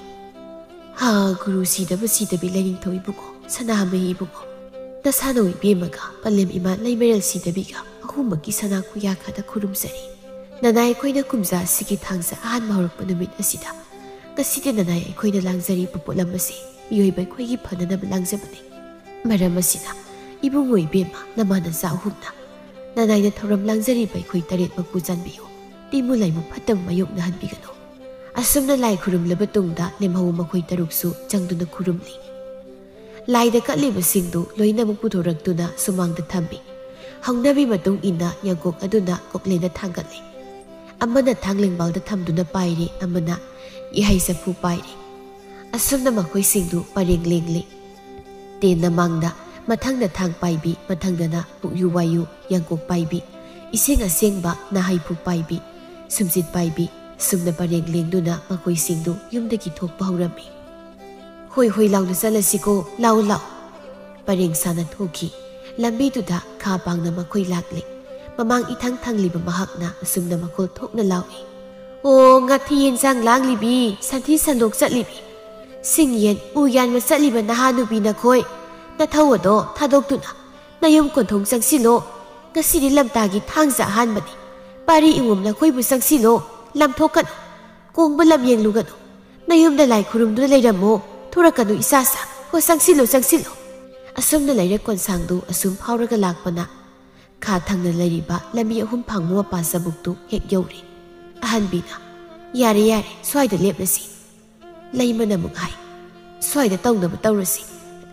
"ꯍꯥ, ꯒꯨꯔꯨ ꯁꯤꯗꯕ ꯁꯤꯗꯕꯤ ꯂꯥꯏꯅꯤꯡꯊꯧ ꯏꯕꯨꯡꯉꯣ, ꯁꯅꯥꯃꯍꯤ ꯏꯕꯨꯡꯉꯣ, ꯅꯁꯥꯅꯧ ꯏꯕꯦꯝꯃꯒ ꯄꯂꯦꯝ ꯏꯃꯥ ꯂꯩꯃꯔꯦꯜ ꯁꯤꯗꯕꯤꯒ ꯑꯍꯨꯝꯃꯛꯀꯤ ꯁꯅꯥ ꯈꯨꯌꯥꯈꯥꯗ ꯈꯨꯔꯨꯝꯖꯔꯤ꯫ ꯅꯅꯥꯏ ꯑꯩꯈꯣꯏꯅ ꯀꯨꯝꯖꯥ ꯑꯁꯤꯒꯤ ꯊꯥꯡꯖ ꯑꯍꯥꯟꯕ ꯍꯧꯔꯛꯄ ꯅꯨꯃꯤꯠ ꯑꯁꯤꯗ, ꯉꯁꯤꯗꯤ ꯅꯅꯥꯏ ꯑꯩꯈꯣꯏꯅ ꯂꯥꯡꯖꯔꯤꯕ ꯄꯣꯠꯂꯝ ꯑꯁꯤ ꯃꯤꯑꯣꯏꯕ ꯑꯩꯈꯣꯏꯒꯤ ꯐꯅꯅꯕ ꯂꯥꯡꯖꯕꯅꯤ꯫ ꯃꯔꯝ ꯑꯁꯤꯅ, ꯏꯕꯨꯡꯉꯣ ꯏꯕꯦꯝꯃ, ꯅꯃꯥ ꯅꯆꯥ ꯑꯍꯨꯝꯅ ꯅꯅꯥꯏꯅ ꯊꯧꯔꯝ ꯂꯥꯡꯖꯔꯤꯕ ꯑꯩꯈꯣꯏ ꯇꯔꯦꯠꯃꯛꯄꯨ ꯆꯥꯟꯕꯤꯌꯨ, ꯇꯤꯃꯨ ꯂꯥꯏꯃꯨ ꯐꯠꯇꯕ ꯃꯥꯌꯣꯛꯅꯍꯟꯕꯤꯒꯅꯨ꯫" ꯑꯁꯨꯝꯅ ꯂꯥꯏ ꯈꯨꯔꯨꯝꯂꯕ ꯇꯨꯡꯗ ꯂꯦꯝꯍꯧꯕ ꯃꯈꯣꯏ ꯇꯔꯨꯛꯁꯨ ꯆꯪꯗꯨꯅ ꯈꯨꯔꯨꯝꯂꯤ꯫ ꯂꯥꯏꯗ ꯀꯠꯂꯤꯕꯁꯤꯡꯗꯨ ꯂꯣꯏꯅꯃꯛ ꯄꯨꯊꯣꯔꯛꯇꯨꯅ ꯁꯨꯃꯥꯡꯗ ꯊꯝꯃꯤ꯫ ꯍꯧꯅꯕꯤ ꯃꯇꯨꯡ ꯏꯟꯅ ꯌꯥꯡꯀꯣꯛ ꯑꯗꯨꯅ ꯀꯣꯛꯂꯦꯟꯗ ꯊꯥꯡꯒꯠꯂꯤ꯫ ꯑꯃꯅ ꯊꯥꯡ ꯂꯦꯡꯕꯥꯜꯗ ꯊꯝꯗꯨꯅ ꯄꯥꯏꯔꯤ, ꯑꯃꯅ ꯏꯍꯩ ꯆꯐꯨ ꯄꯥꯏꯔꯤ꯫ ꯑꯁꯨꯝꯅ ꯃꯈꯣꯏꯁꯤꯡꯗꯨ ꯄꯔꯦꯡ ꯂꯦꯡꯂꯤ꯫ ꯇꯦꯟꯅ ꯃꯥꯡꯗ, ꯃꯊꯪꯗ ꯊꯥꯡ ꯄꯥꯏꯕꯤ, ꯃꯊꯪꯗꯅ ꯄꯨꯛꯌꯨ ꯋꯥꯌꯨ, ꯌꯥꯡꯀꯣꯛ ꯄꯥꯏꯕꯤ, ꯏꯁꯤꯡ ꯑꯁꯦꯡꯕ, ꯅꯥꯍꯩꯐꯨ ꯄꯥꯏꯕꯤ, ꯁꯨꯝꯖꯤꯠ ꯄꯥꯏꯕꯤ, ꯁꯨꯝꯅ ꯄꯔꯦꯡ ꯂꯦꯡꯗꯨꯅ ꯃꯈꯣꯏꯁꯤꯡꯗꯨ ꯌꯨꯝꯗꯒꯤ ꯊꯣꯛꯄ ꯍꯧꯔꯝꯃꯤ꯫ "ꯍꯣꯏ ꯍꯣꯏ ꯂꯥꯎꯅ ꯆꯠꯂꯁꯤꯀꯣ, ꯂꯥꯎ ꯂꯥꯎ꯫" ꯄꯔꯦꯡ ꯁꯥꯅ ꯊꯣꯛꯈꯤ꯫ ꯂꯝꯕꯤꯗꯨꯗ ꯈꯥ ꯄꯥꯡꯅ ꯃꯈꯣꯏ ꯂꯥꯛꯂꯦ꯫ ꯃꯃꯥꯡ ꯏꯊꯪ ꯊꯪꯂꯤꯕ ꯃꯍꯥꯛꯅ ꯑꯁꯨꯝꯅ ꯃꯈꯣꯜ ꯊꯣꯛꯅ ꯂꯥꯎꯏ, "ꯑꯣ, ꯉꯥꯊꯤ ꯌꯦꯟꯁꯥꯡ ꯂꯥꯡꯂꯤꯕꯤ, ꯁꯟꯊꯤ ꯁꯟꯗꯣꯛ ꯆꯠꯂꯤꯕꯤ, ꯁꯤꯡ ꯌꯦꯟ ꯎ ꯌꯥꯟꯕ ꯆꯠꯂꯤꯕ ꯅꯍꯥ ꯅꯨꯄꯤ ꯅꯈꯣꯏ, ꯅꯊꯧ ꯑꯗꯣ ꯊꯥꯗꯣꯛꯇꯨꯅ ꯅꯌꯨꯝ ꯀꯣꯟꯊꯣꯡ ꯆꯪꯁꯤꯜꯂꯣ꯫ ꯉꯁꯤꯗꯤ ꯂꯝꯇꯥꯒꯤ ꯊꯥꯡꯖ ꯑꯍꯥꯟꯕꯅꯤ꯫ ꯄꯥꯔꯤ ꯏꯉꯨꯝ ꯅꯈꯣꯏꯕꯨ ꯆꯪꯁꯤꯜꯂꯣ, ꯂꯥꯝꯊꯣꯛꯀꯅꯨ, ꯀꯣꯡꯕ ꯂꯝ ꯌꯦꯡꯂꯨꯒꯅꯨ꯫ ꯅꯌꯨꯝꯗ ꯂꯥꯏ ꯈꯨꯔꯨꯝꯗꯨꯅ ꯂꯩꯔꯝꯃꯣ, ꯊꯣꯔꯛꯀꯅꯨ ꯏꯆꯥ ꯁꯥ꯫ ꯍꯣ, ꯆꯪꯁꯤꯜꯂꯣ, ꯆꯪꯁꯤꯜꯂꯣ꯫" ꯑꯁꯨꯝꯅ ꯂꯩꯔꯛ ꯀꯣꯟꯁꯥꯡꯗꯨ ꯑꯁꯨꯝ ꯐꯥꯎꯔꯒ ꯂꯥꯛꯄꯅ ꯈꯥ ꯊꯪꯅ ꯂꯩꯔꯤꯕ ꯂꯝꯕꯤ ꯑꯍꯨꯝ ꯐꯥꯡꯕ ꯃꯄꯥ ꯆꯕꯨꯛꯇꯨ ꯍꯦꯛ ꯌꯧꯔꯦ꯫ ꯑꯍꯟꯕꯤꯅ, "ꯌꯥꯔꯦ, ꯌꯥꯔꯦ, ꯁ꯭ꯋꯥꯏꯗ ꯂꯦꯞꯂꯁꯤ꯫ ꯂꯩꯃꯅ ꯑꯃꯨꯛ ꯍꯥꯏ, ꯁ꯭ꯋꯥꯏꯗ ꯇꯧꯅꯕ ꯇꯧꯔꯁꯤ꯫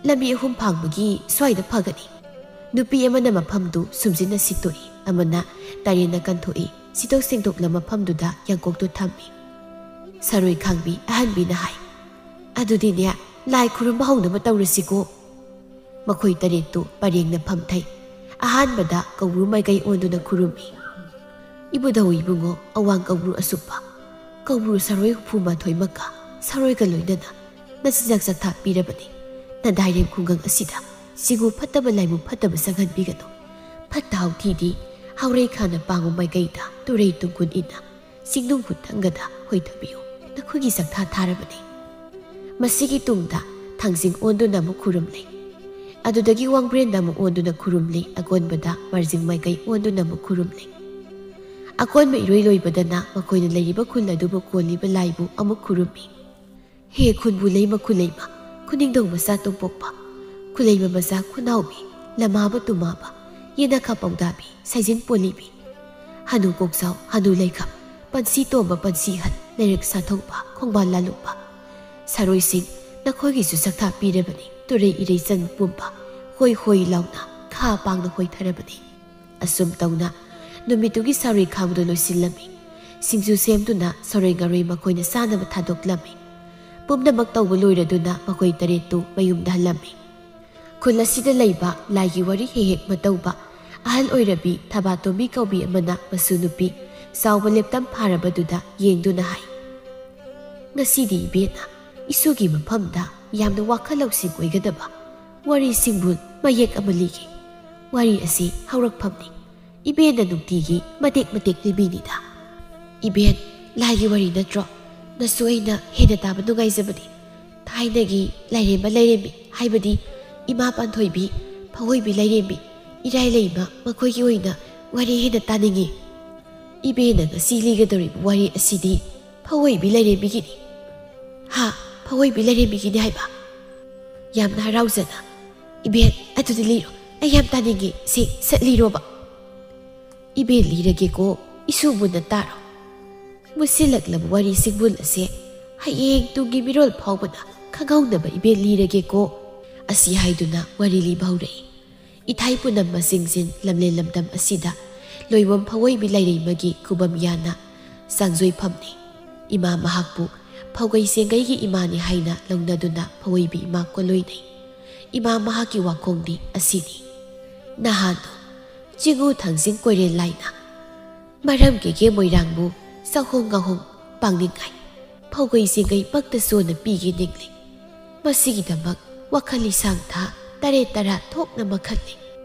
ꯂꯝꯕꯤ ꯑꯍꯨꯝ ꯐꯥꯡꯕꯒꯤ ꯁ꯭ꯋꯥꯏꯗ ꯐꯒꯅꯤ꯫" ꯅꯨꯄꯤ ꯑꯃꯅ ꯃꯐꯝꯗꯨ ꯁꯨꯝꯖꯤꯟꯅ ꯁꯤꯠꯇꯣꯛꯏ, ꯑꯃꯅ ꯇꯔꯦꯟꯅ ꯀꯟꯊꯣꯛꯏ, ꯁꯤꯠꯇꯣꯛ ꯁꯦꯡꯗꯣꯛꯂ ꯃꯐꯝꯗꯨꯗ ꯌꯥꯡꯀꯣꯛꯇꯨ ꯊꯝꯃꯤ꯫ ꯁꯔꯣꯏ ꯈꯥꯡꯕꯤ ꯑꯍꯟꯕꯤꯅ ꯍꯥꯏ, "ꯑꯗꯨꯗꯤꯅꯦ, ꯂꯥꯏ ꯈꯨꯔꯨꯝꯕ ꯍꯧꯅꯕ ꯇꯧꯔꯁꯤꯀꯣ꯫" ꯃꯈꯣꯏ ꯇꯔꯦꯠꯇꯨ ꯄꯔꯦꯡꯅ ꯐꯝꯊꯩ꯫ ꯑꯍꯥꯟꯕꯗ ꯀꯧꯕ꯭ꯔꯨ ꯃꯥꯏꯀꯩ ꯑꯣꯟꯗꯨꯅ ꯈꯨꯔꯨꯝꯃꯤ꯫ "ꯏꯕꯨꯙꯧ ꯏꯕꯨꯡꯉꯣ ꯑꯋꯥꯡ ꯀꯧꯕ꯭ꯔꯨ ꯑꯁꯨꯞꯄ, ꯀꯧꯕ꯭ꯔꯨ ꯁꯔꯣꯏ ꯍꯨꯝꯐꯨ ꯃꯥꯊꯣꯏꯃꯛꯀ ꯁꯔꯣꯏꯒ ꯂꯣꯏꯅꯅ ꯃꯆꯤꯟꯖꯥꯛ ꯆꯥꯛꯊꯥꯛ ꯄꯤꯔꯕꯅꯤ꯫ ꯅꯗꯥꯏꯔꯦꯝ ꯈꯨꯡꯒꯪ ꯑꯁꯤꯗ ꯁꯤꯒꯨ ꯐꯠꯇꯕ ꯂꯥꯏꯃꯨ ꯐꯠꯇꯕ ꯆꯪꯍꯟꯕꯤꯒꯅꯨ꯫ ꯐꯠꯇ ꯍꯥꯎꯊꯤꯗꯤ ꯍꯥꯎꯔꯩ ꯈꯥꯅ ꯄꯥꯡꯉꯨ ꯃꯥꯏꯀꯩꯗ ꯇꯨꯔꯩ ꯇꯨꯡꯀꯨꯟ ꯏꯟꯅ ꯆꯤꯡꯅꯨꯡ ꯍꯨꯠ ꯊꯪꯒꯗ ꯍꯣꯏꯊꯕꯤꯌꯨ꯫ ꯅꯈꯣꯏꯒꯤ ꯆꯥꯛꯊꯥ ꯊꯥꯔꯕꯅꯤ꯫ ꯃꯁꯤꯒꯤ ꯇꯨꯡꯗ ꯊꯥꯡꯖꯤꯡ ꯑꯣꯟꯗꯨꯅ ꯑꯃꯨꯛ ꯈꯨꯔꯨꯝꯂꯤ꯫ ꯑꯗꯨꯗꯒꯤ ꯋꯥꯡꯕ꯭ꯔꯦꯟꯗ ꯑꯃꯨꯛ ꯑꯣꯟꯗꯨꯅ ꯈꯨꯔꯨꯝꯂꯤ꯫ ꯑꯀꯣꯟꯕꯗ ꯃꯥꯔꯖꯤꯡ ꯃꯥꯏꯀꯩ ꯑꯣꯟꯗꯨꯅ ꯑꯃꯨꯛ ꯈꯨꯔꯨꯝꯂꯤ꯫ ꯑꯀꯣꯟꯕ ꯏꯔꯣꯏ ꯂꯣꯏꯕꯗꯅ ꯃꯈꯣꯏꯅ ꯂꯩꯔꯤꯕ ꯈꯨꯜ ꯑꯗꯨꯕꯨ ꯀꯣꯜꯂꯤꯕ ꯂꯥꯏꯕꯨ ꯑꯃꯨꯛ ꯈꯨꯔꯨꯝꯃꯤ꯫ ꯍꯦ ꯈꯨꯟꯕꯨ ꯂꯩꯃ ꯈꯨꯂꯩꯃ, ꯈꯨꯅꯤꯡꯗꯧ ꯃꯆꯥ ꯇꯣꯝꯄꯣꯛꯄ, ꯈꯨꯂꯩꯃ ꯃꯆꯥ ꯈꯨꯅꯥꯎꯕꯤ, ꯂꯃꯥꯕ ꯇꯨꯃꯥꯕ, ꯌꯦꯅꯈꯥ ꯄꯥꯎꯗꯥꯕꯤ, ꯁꯥꯏꯖꯤꯟ ꯄꯣꯂꯤꯕꯤ, ꯍꯅꯨ ꯀꯣꯛꯆꯥꯎ, ꯍꯅꯨ ꯂꯩꯈꯝ, ꯄꯟꯁꯤ ꯇꯣꯝꯕ, ꯄꯟꯁꯤ ꯍꯟ, ꯂꯩꯔꯛ ꯁꯥꯊꯣꯛꯄ, ꯈꯣꯡꯕꯥꯜ ꯂꯥꯂꯨꯝꯕ, ꯁꯥꯔꯣꯏꯁꯤꯡ, ꯅꯈꯣꯏꯒꯤꯁꯨ ꯁꯛꯊꯥ ꯄꯤꯔꯕꯅꯤ꯫ ꯇꯨꯔꯩ ꯏꯔꯩ ꯆꯟ ꯄꯨꯝꯕ, ꯍꯣꯏ ꯍꯣꯏ ꯂꯥꯎꯅ ꯈꯥ ꯄꯥꯡꯅ ꯍꯣꯏꯊꯔꯕꯅꯤ꯫ ꯑꯁꯨꯝ ꯇꯧꯅ ꯅꯨꯃꯤꯠꯇꯨꯒꯤ ꯁꯥꯔꯣꯏ ꯈꯥꯡꯕꯗꯨ ꯂꯣꯏꯁꯤꯜꯂꯝꯃꯤ꯫ ꯁꯤꯡꯖꯨ ꯁꯦꯝꯗꯨꯅ ꯁꯣꯔꯣꯏ ꯉꯥꯔꯣꯏ ꯃꯈꯣꯏꯅ ꯆꯥꯅꯕ ꯊꯥꯗꯣꯛꯂꯝꯃꯤ꯫ ꯄꯨꯝꯅꯃꯛ ꯇꯧꯕ ꯂꯣꯏꯔꯗꯨꯅ ꯃꯈꯣꯏ ꯇꯔꯦꯠꯇꯨ ꯃꯌꯨꯝꯗ ꯍꯜꯂꯝꯃꯤ꯫ ꯈꯨꯜ ꯑꯁꯤꯗ ꯂꯩꯕ ꯂꯥꯏꯒꯤ ꯋꯥꯔꯤ ꯍꯦꯛ ꯍꯦꯛ ꯃꯇꯧꯕ ꯑꯍꯜ ꯑꯣꯏꯔꯕꯤ ꯊꯕꯥꯇꯣꯝꯕꯤ ꯀꯧꯕꯤ ꯑꯃꯅ ꯃꯁꯨ ꯅꯨꯄꯤ ꯆꯥꯎꯕ ꯂꯦꯞꯇꯝ ꯐꯥꯔꯕꯗꯨꯗ ꯌꯦꯡꯗꯨꯅ ꯍꯥꯏ, "ꯉꯁꯤꯗꯤ ꯏꯕꯦꯟꯅ ꯏꯁꯨꯒꯤ ꯃꯐꯝꯗ ꯌꯥꯝꯅ ꯋꯥꯈꯜ ꯂꯧꯁꯤꯡ ꯑꯣꯏꯒꯗꯕ ꯋꯥꯔꯤ ꯁꯤꯡꯕꯨꯜ ꯃꯌꯦꯛ ꯑꯃ ꯂꯤꯒꯦ꯫ ꯋꯥꯔꯤ ꯑꯁꯤ ꯍꯧꯔꯛꯐꯝꯅꯤ꯫ ꯏꯕꯦꯟꯅ ꯅꯨꯡꯇꯤꯒꯤ ꯃꯇꯦꯛ ꯃꯇꯦꯛ ꯂꯤꯕꯤꯅꯤꯗ꯫ ꯏꯕꯦꯟ, ꯂꯥꯏꯒꯤ ꯋꯥꯔꯤ ꯅꯠꯇ꯭ꯔꯣ? ꯅꯁꯨ ꯑꯩꯅ ꯍꯦꯟꯅ ꯇꯥꯕ ꯅꯨꯡꯉꯥꯏꯖꯕꯅꯤ꯫ ꯊꯥꯏꯅꯒꯤ ꯂꯥꯏꯔꯦꯝꯕ ꯂꯥꯏꯔꯦꯝꯕꯤ, ꯍꯥꯏꯕꯗꯤ ꯏꯃꯥ ꯄꯥꯟꯊꯣꯏꯕꯤ, ꯐꯧꯍꯣꯏꯕꯤ ꯂꯥꯏꯔꯦꯝꯕꯤ, ꯏꯔꯥꯏ ꯂꯩꯃ, ꯃꯈꯣꯏꯒꯤ ꯑꯣꯏꯅ ꯋꯥꯔꯤ ꯍꯦꯟꯅ ꯇꯥꯅꯤꯡꯉꯤ꯫ ꯏꯕꯦꯟꯅ ꯉꯁꯤ ꯂꯤꯒꯗꯧꯔꯤꯕ ꯋꯥꯔꯤ ꯑꯁꯤꯗꯤ ꯐꯧꯍꯣꯏꯕꯤ ꯂꯥꯏꯔꯦꯝꯕꯤꯒꯤꯅꯤ꯫" "ꯍꯥ? ꯐꯧꯍꯣꯏꯕꯤ ꯂꯥꯏꯔꯦꯝꯕꯤꯒꯤꯅꯤ ꯍꯥꯏꯕ?" ꯌꯥꯝꯅ ꯍꯔꯥꯎꯖꯅ, "ꯏꯕꯦꯟ, ꯑꯗꯨꯗꯤ ꯂꯤꯔꯣ, ꯑꯩ ꯌꯥꯝ ꯇꯥꯅꯤꯡꯉꯤ꯫ ꯁꯤ, ꯁꯠ ꯂꯤꯔꯣꯕ꯫" "ꯏꯕꯦꯟ, ꯂꯤꯔꯒꯦꯀꯣ, ꯏꯁꯨ ꯃꯨꯟꯅ ꯇꯥꯔꯣ꯫ ꯃꯨꯠꯁꯤꯜꯂꯛꯂꯕ ꯋꯥꯔꯤ ꯁꯤꯡꯕꯨꯜ ꯑꯁꯦ ꯍꯌꯦꯡ ꯇꯨꯡꯒꯤ ꯃꯤꯔꯣꯜ ꯐꯥꯎꯕꯗ ꯈꯪꯍꯧꯅꯕ ꯏꯕꯦꯟ ꯂꯤꯔꯒꯦꯀꯣ꯫" ꯑꯁꯤ ꯍꯥꯏꯗꯨꯅ ꯋꯥꯔꯤ ꯂꯤꯕ ꯍꯧꯔꯛꯏ꯫ ꯏꯊꯥꯏ ꯄꯨꯅꯝ ꯃꯁꯤꯡꯁꯤꯟ ꯂꯝꯂꯦꯟ ꯂꯝꯗꯝ ꯑꯁꯤꯗ ꯂꯣꯏꯕꯝ ꯐꯧꯑꯣꯏꯕꯤ ꯂꯥꯏꯔꯦꯝꯃꯒꯤ ꯈꯨꯕꯝ ꯌꯥꯅ ꯆꯥꯡꯖꯣꯏꯐꯝꯅꯤ꯫ ꯏꯃꯥ ꯃꯍꯥꯛꯄꯨ ꯐꯧꯒꯩ ꯆꯦꯡꯒꯩꯒꯤ ꯏꯃꯥꯅꯤ ꯍꯥꯏꯅ ꯂꯧꯅꯗꯨꯅ ꯐꯧꯑꯣꯏꯕꯤ ꯏꯃꯥ ꯀꯣꯂꯣꯏꯅꯩ꯫ ꯏꯃꯥ ꯃꯍꯥꯛꯀꯤ ꯋꯥꯈꯣꯡꯗꯤ ꯑꯁꯤꯅꯤ: "ꯅꯍꯥꯟꯗꯣ ꯆꯤꯡꯉꯨ ꯊꯥꯡꯖꯤꯡ ꯀꯣꯏꯔꯦꯜ ꯂꯥꯏꯅ, ꯃꯔꯝ ꯀꯦꯀꯦ ꯃꯣꯏꯔꯥꯡꯕꯨ ꯆꯥꯛꯍꯣꯡ ꯉꯥꯍꯣꯡ ꯄꯥꯡꯅꯤꯡꯉꯥꯏ ꯐꯧꯒꯩ ꯆꯦꯡꯒꯩ ꯄꯛꯇ ꯆꯣꯟꯅ ꯄꯤꯒꯦ ꯅꯤꯡꯂꯤ꯫ ꯃꯁꯤꯒꯤꯗꯃꯛ ꯋꯥꯈꯜ ꯂꯤꯁꯥꯡ ꯊꯥ ꯇꯔꯦꯠ ꯇꯔꯥ ꯊꯣꯛꯅ ꯃꯈꯠꯂꯤ꯫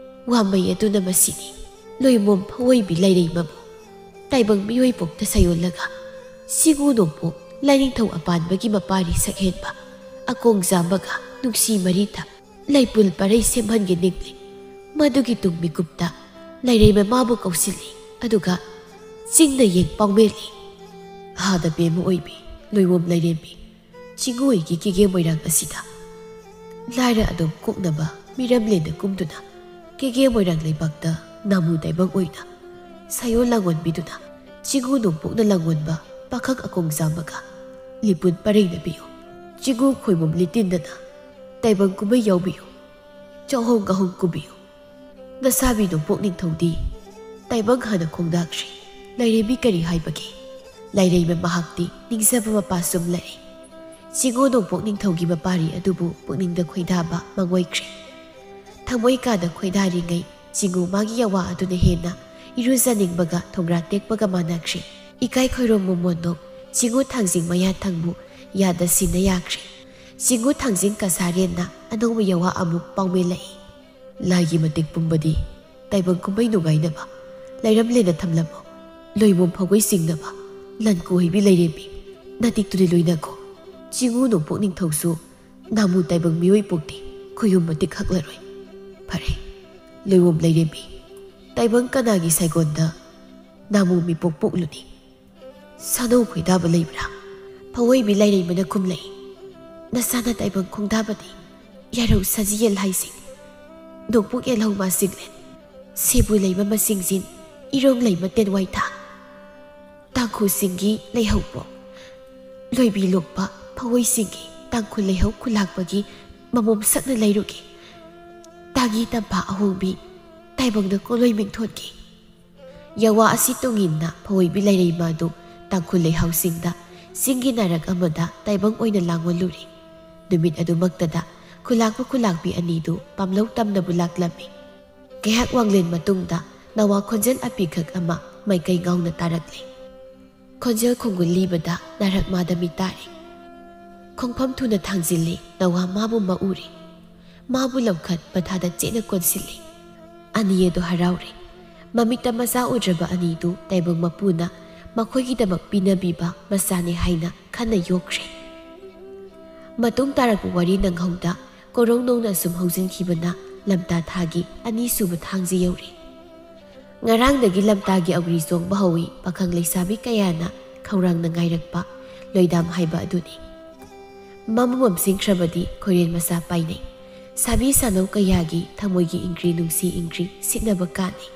ꯋꯥꯃꯩ ꯑꯗꯨꯅ ꯃꯁꯤꯅꯤ꯫ ꯂꯣꯏꯃꯣꯝ ꯐꯧꯑꯣꯏꯕꯤ ꯂꯩꯔꯩꯃꯕꯨ ꯇꯥꯏꯕꯪ ꯃꯤꯑꯣꯏ ꯄꯣꯛꯇ ꯁꯌꯣꯜꯂꯒ ꯆꯤꯡꯉꯨ ꯅꯣꯡꯄꯣꯛ ꯂꯥꯏꯅꯤꯡꯊꯧ ꯑꯄꯥꯟꯕꯒꯤ ꯃꯄꯥꯔꯤ ꯁꯛꯍꯦꯟꯕ ꯑꯀꯣꯡ ꯖꯥꯝꯕꯒ ꯅꯨꯡꯁꯤ ꯃꯔꯤꯊꯝ ꯂꯩꯄꯨꯜ ꯄꯔꯩ ꯁꯦꯝꯍꯟꯒꯦ ꯅꯤꯡꯂꯤ꯫ ꯃꯗꯨꯒꯤ ꯇꯨꯡ ꯃꯤꯀꯨꯞꯇ ꯂꯩꯔꯩꯃ ꯃꯥꯕꯨ ꯀꯧꯁꯤꯜꯂꯤ꯫ ꯑꯗꯨꯒ ꯆꯤꯡꯅ ꯌꯦꯡ ꯄꯥꯎꯃꯦꯜꯂꯤ꯫ ꯍꯥꯗ ꯕꯦꯝꯃ ꯑꯣꯏꯕꯤ, ꯂꯣꯏꯃꯣꯝ ꯂꯩꯔꯦꯝꯕꯤ, ꯆꯤꯡꯉꯨ ꯑꯣꯏꯒꯤ ꯀꯦꯒꯦ ꯃꯣꯏꯔꯥꯡ ꯑꯁꯤꯗ ꯂꯥꯏꯔ ꯑꯗꯨꯝ ꯀꯣꯛꯅꯕ ꯃꯤꯔꯝꯂꯦꯟꯗ ꯀꯨꯝꯗꯨꯅ ꯀꯦꯒꯦ ꯃꯣꯏꯔꯥꯡ ꯂꯩꯕꯥꯛꯇ ꯅꯥꯃꯨ ꯇꯥꯏꯕꯪ ꯑꯣꯏꯅ ꯁꯌꯣꯜ ꯂꯥꯡꯑꯣꯟꯕꯤꯗꯨꯅ ꯆꯤꯡꯉꯨ ꯅꯣꯡꯄꯣꯛꯅ ꯂꯥꯡꯑꯣꯟꯕ ꯄꯥꯈꯪ ꯑꯀꯣꯡ ꯖꯥꯝꯕꯒ ꯂꯤꯄꯨꯟ ꯄꯔꯩꯅꯕꯤꯌꯨ꯫ ꯆꯤꯡꯉꯨ ꯈꯣꯏꯃꯣꯝ ꯂꯤꯇꯤꯟꯗꯅ ꯇꯥꯏꯕꯪ ꯀꯨꯝꯍꯩ ꯌꯥꯎꯕꯤꯌꯨ꯫ ꯆꯥꯛꯍꯣꯡ ꯀꯥꯍꯣꯡ ꯀꯨꯝꯕꯤꯌꯨ꯫ ꯅꯁꯥꯕꯤ ꯅꯣꯡꯄꯣꯛ ꯅꯤꯡꯊꯧꯗꯤ ꯇꯥꯏꯕꯪ ꯍꯥꯟꯅ ꯈꯣꯡꯗꯥꯈ꯭ꯔꯦ꯫ ꯂꯩꯔꯦꯝꯕꯤ ꯀꯔꯤ ꯍꯥꯏꯕꯒꯦ? ꯂꯩꯔꯦꯝꯕ ꯃꯍꯥꯛꯇꯤ ꯅꯤꯡꯖꯕ ꯃꯄꯥ ꯆꯨꯝꯂꯛꯏ꯫ ꯆꯤꯡꯉꯨ ꯅꯣꯡꯄꯣꯛ ꯅꯤꯡꯊꯧꯒꯤ ꯃꯄꯥꯔꯤ ꯑꯗꯨꯕꯨ ꯄꯨꯛꯅꯤꯡꯗ ꯈꯣꯏꯗꯥꯕ ꯃꯥꯡꯑꯣꯏꯈ꯭ꯔꯦ꯫ ꯊꯃꯣꯏ ꯀꯥꯗ ꯈꯣꯏꯗꯥꯔꯤꯉꯩ ꯆꯤꯡꯉꯨ ꯃꯥꯒꯤ ꯌꯥꯋꯥ ꯑꯗꯨꯅ ꯍꯦꯟꯅ ꯏꯔꯨꯖꯅꯤꯡꯕꯒ ꯊꯣꯡꯒ꯭ꯔꯥ ꯇꯦꯛꯄꯒ ꯃꯥꯟꯅꯈ꯭ꯔꯦ꯫ ꯏꯀꯥꯏ ꯈꯣꯏꯔꯣꯝ ꯃꯃꯣꯟꯗꯣꯛ ꯆꯤꯡꯉꯨ ꯊꯥꯡꯖꯤꯡ ꯃꯌꯥ ꯊꯪꯕꯨ ꯌꯥꯗ ꯁꯤꯟꯅ ꯌꯥꯈ꯭ꯔꯦ꯫ ꯆꯤꯡꯉꯨ ꯊꯥꯡꯖꯤꯡ ꯀꯁꯥꯔꯦꯟꯅ ꯑꯅꯧꯕ ꯌꯥꯋꯥ ꯑꯃꯨꯛ ꯄꯥꯎꯃꯦꯜꯂꯛꯏ꯫ ꯂꯥꯏꯒꯤ ꯃꯇꯤꯛ ꯄꯨꯝꯕꯗꯤ ꯇꯥꯏꯕꯪ ꯀꯨꯝꯍꯩ ꯅꯨꯡꯉꯥꯏꯅꯕ ꯂꯩꯔꯝꯂꯦꯟꯅ ꯊꯝꯂꯝꯃꯣ꯫ ꯂꯣꯏꯃꯣꯝ ꯐꯧꯒꯩ ꯆꯤꯡꯅꯕ ꯂꯟ ꯀꯨꯍꯩꯕꯤ ꯂꯩꯔꯦꯝꯕꯤ ꯅꯥꯇꯤꯛꯇꯨꯗꯤ ꯂꯣꯏꯅꯈꯣ꯫ ꯆꯤꯡꯉꯨ ꯅꯣꯡꯄꯣꯛ ꯅꯤꯡꯊꯧꯁꯨ ꯅꯥꯃꯨ ꯇꯥꯏꯕꯪ ꯃꯤꯑꯣꯏ ꯄꯣꯛꯇꯤ ꯈꯨꯌꯨꯝ ꯃꯇꯤꯛ ꯍꯛꯂꯔꯣꯏ꯫ ꯐꯔꯦ, ꯂꯣꯏꯃꯣꯝ ꯂꯩꯔꯦꯝꯕꯤ, ꯇꯥꯏꯕꯪ ꯀꯅꯥꯒꯤ ꯁꯥꯏꯒꯣꯟꯗ ꯅꯥꯃꯨ ꯃꯤꯄꯣꯛ ꯄꯣꯛꯂꯨꯅꯤ? ꯁꯥꯅꯧ ꯈꯣꯏꯗꯥꯕ ꯂꯩꯕ꯭ꯔꯥ? ꯐꯧꯑꯣꯏꯕꯤ ꯂꯩꯔꯩꯃꯅ ꯈꯨꯝꯂꯛꯏ꯫ ꯅꯁꯥꯅ ꯇꯥꯏꯕꯪ ꯈꯣꯡꯗꯥꯕꯗꯤ ꯌꯥꯔꯧ ꯁꯖꯤ ꯌꯦꯜ ꯍꯥꯏꯁꯤꯡ, ꯅꯣꯡꯄꯣꯛ ꯌꯦꯜꯍꯧ ꯃꯥꯁꯤꯡꯂꯦꯟ, ꯁꯦꯕꯨ ꯂꯩꯃ ꯃꯁꯤꯡꯖꯤꯟ, ꯏꯔꯣꯡ ꯂꯩꯃ ꯇꯦꯟꯋꯥꯏꯊꯥ, ꯇꯥꯡꯈꯨꯜꯁꯤꯡꯒꯤ ꯂꯩꯍꯧꯄꯣ, ꯂꯣꯏꯕꯤ ꯂꯣꯛꯄ ꯐꯧꯑꯣꯏꯁꯤꯡꯒꯤ ꯇꯥꯡꯈꯨꯜ ꯂꯩꯍꯧ ꯈꯨꯂꯥꯛꯄꯒꯤ ꯃꯃꯣꯝ ꯁꯛꯅ ꯂꯩꯔꯨꯒꯦ꯫ ꯇꯥꯒꯤ ꯇꯝꯐꯥ ꯑꯍꯣꯡꯕꯤ ꯇꯥꯏꯕꯪꯅ ꯀꯣꯂꯣꯏ ꯃꯤꯡꯊꯣꯟꯒꯤ꯫ ꯌꯥꯋꯥ ꯑꯁꯤ ꯇꯨꯡꯏꯟꯅ ꯐꯧꯑꯣꯏꯕꯤ ꯂꯩꯔꯩꯃ ꯑꯗꯨ ꯇꯥꯡꯈꯨꯜ ꯂꯩꯍꯥꯎꯁꯤꯡꯗ ꯆꯤꯡꯒꯤ ꯅꯥꯔꯛ ꯑꯃꯗ ꯇꯥꯏꯕꯪ ꯑꯣꯏꯅ ꯂꯥꯡꯑꯣꯜꯂꯨꯔꯦ꯫ ꯅꯨꯃꯤꯠ ꯑꯗꯨꯃꯛꯇꯗ ꯈꯨꯂꯥꯛꯄ ꯈꯨꯂꯥꯛꯄꯤ ꯑꯅꯤꯗꯨ ꯄꯥꯝꯂꯧ ꯇꯝꯅꯕꯨ ꯂꯥꯛꯂꯝꯃꯤ꯫ ꯀꯩꯍꯥꯛ ꯋꯥꯡꯂꯦꯟ ꯃꯇꯨꯡꯗ ꯅꯋꯥ ꯈꯣꯟꯖꯦꯜ ꯑꯄꯤꯈꯛ ꯑꯃ ꯃꯥꯏꯀꯩ ꯉꯥꯎꯅ ꯇꯥꯔꯛꯂꯦ꯫ ꯈꯣꯟꯖꯦꯜ ꯈꯣꯡꯒꯨꯜ ꯂꯤꯕꯗ ꯅꯥꯔꯛ ꯃꯥꯗ ꯃꯤꯠ ꯇꯥꯔꯦ꯫ ꯈꯣꯡꯐꯝ ꯊꯨꯅ ꯊꯥꯡꯖꯤꯜꯂꯤ, ꯅꯋꯥ ꯃꯥꯕꯨ ꯃꯎꯔꯦ꯫ ꯃꯥꯕꯨ ꯂꯧꯈꯠ ꯃꯊꯥꯗ ꯆꯦꯠꯅ ꯀꯣꯟꯁꯤꯜꯂꯤ꯫ ꯑꯅꯤ ꯑꯗꯨ ꯍꯔꯥꯎꯔꯦ꯫ ꯃꯃꯤꯠꯇ ꯃꯆꯥ ꯎꯗ꯭ꯔꯕ ꯑꯅꯤꯗꯨ ꯇꯥꯏꯕꯪ ꯃꯄꯨꯅ ꯃꯈꯣꯏꯒꯤꯗꯃꯛ ꯄꯤꯅꯕꯤꯕ ꯃꯆꯥꯅꯤ ꯍꯥꯏꯅ ꯈꯟꯅ ꯌꯣꯛꯈ꯭ꯔꯦ꯫ ꯃꯇꯨꯡ ꯇꯥꯔꯛꯄ ꯋꯥꯔꯤ ꯅꯪꯍꯧꯗ ꯀꯣꯔꯧ ꯅꯧꯅ ꯑꯁꯨꯝ ꯍꯧꯖꯤꯟꯈꯤꯕꯅ ꯂꯝꯇꯥ ꯊꯥꯒꯤ ꯑꯅꯤꯁꯨꯕ ꯊꯥꯡꯖ ꯌꯧꯔꯦ꯫ ꯉꯔꯥꯡꯗꯒꯤ ꯂꯝꯇꯥꯒꯤ ꯑꯧꯒ꯭ꯔꯤ ꯆꯣꯡꯕ ꯍꯧꯏ꯫ ꯄꯥꯈꯪ ꯂꯩꯁꯥꯕꯤ ꯀꯌꯥꯅ ꯈꯧꯔꯥꯡꯅ ꯉꯥꯏꯔꯛꯄ ꯂꯣꯏꯗꯥꯝ ꯍꯥꯏꯕ ꯑꯗꯨꯅꯤ꯫ ꯃꯝꯕꯨ ꯃꯝꯁꯤꯟꯈ꯭ꯔꯕꯗꯤ ꯈꯣꯏꯔꯦꯟ ꯃꯆꯥ ꯄꯥꯏꯅꯩ꯫ ꯁꯥꯕꯤ ꯁꯥꯅꯧ ꯀꯌꯥꯒꯤ ꯊꯃꯣꯏꯒꯤ ꯏꯪꯒ꯭ꯔꯤ ꯅꯨꯡꯁꯤ ꯏꯪꯒ꯭ꯔꯤ ꯁꯤꯠꯅꯕ ꯀꯥꯟꯅꯤ꯫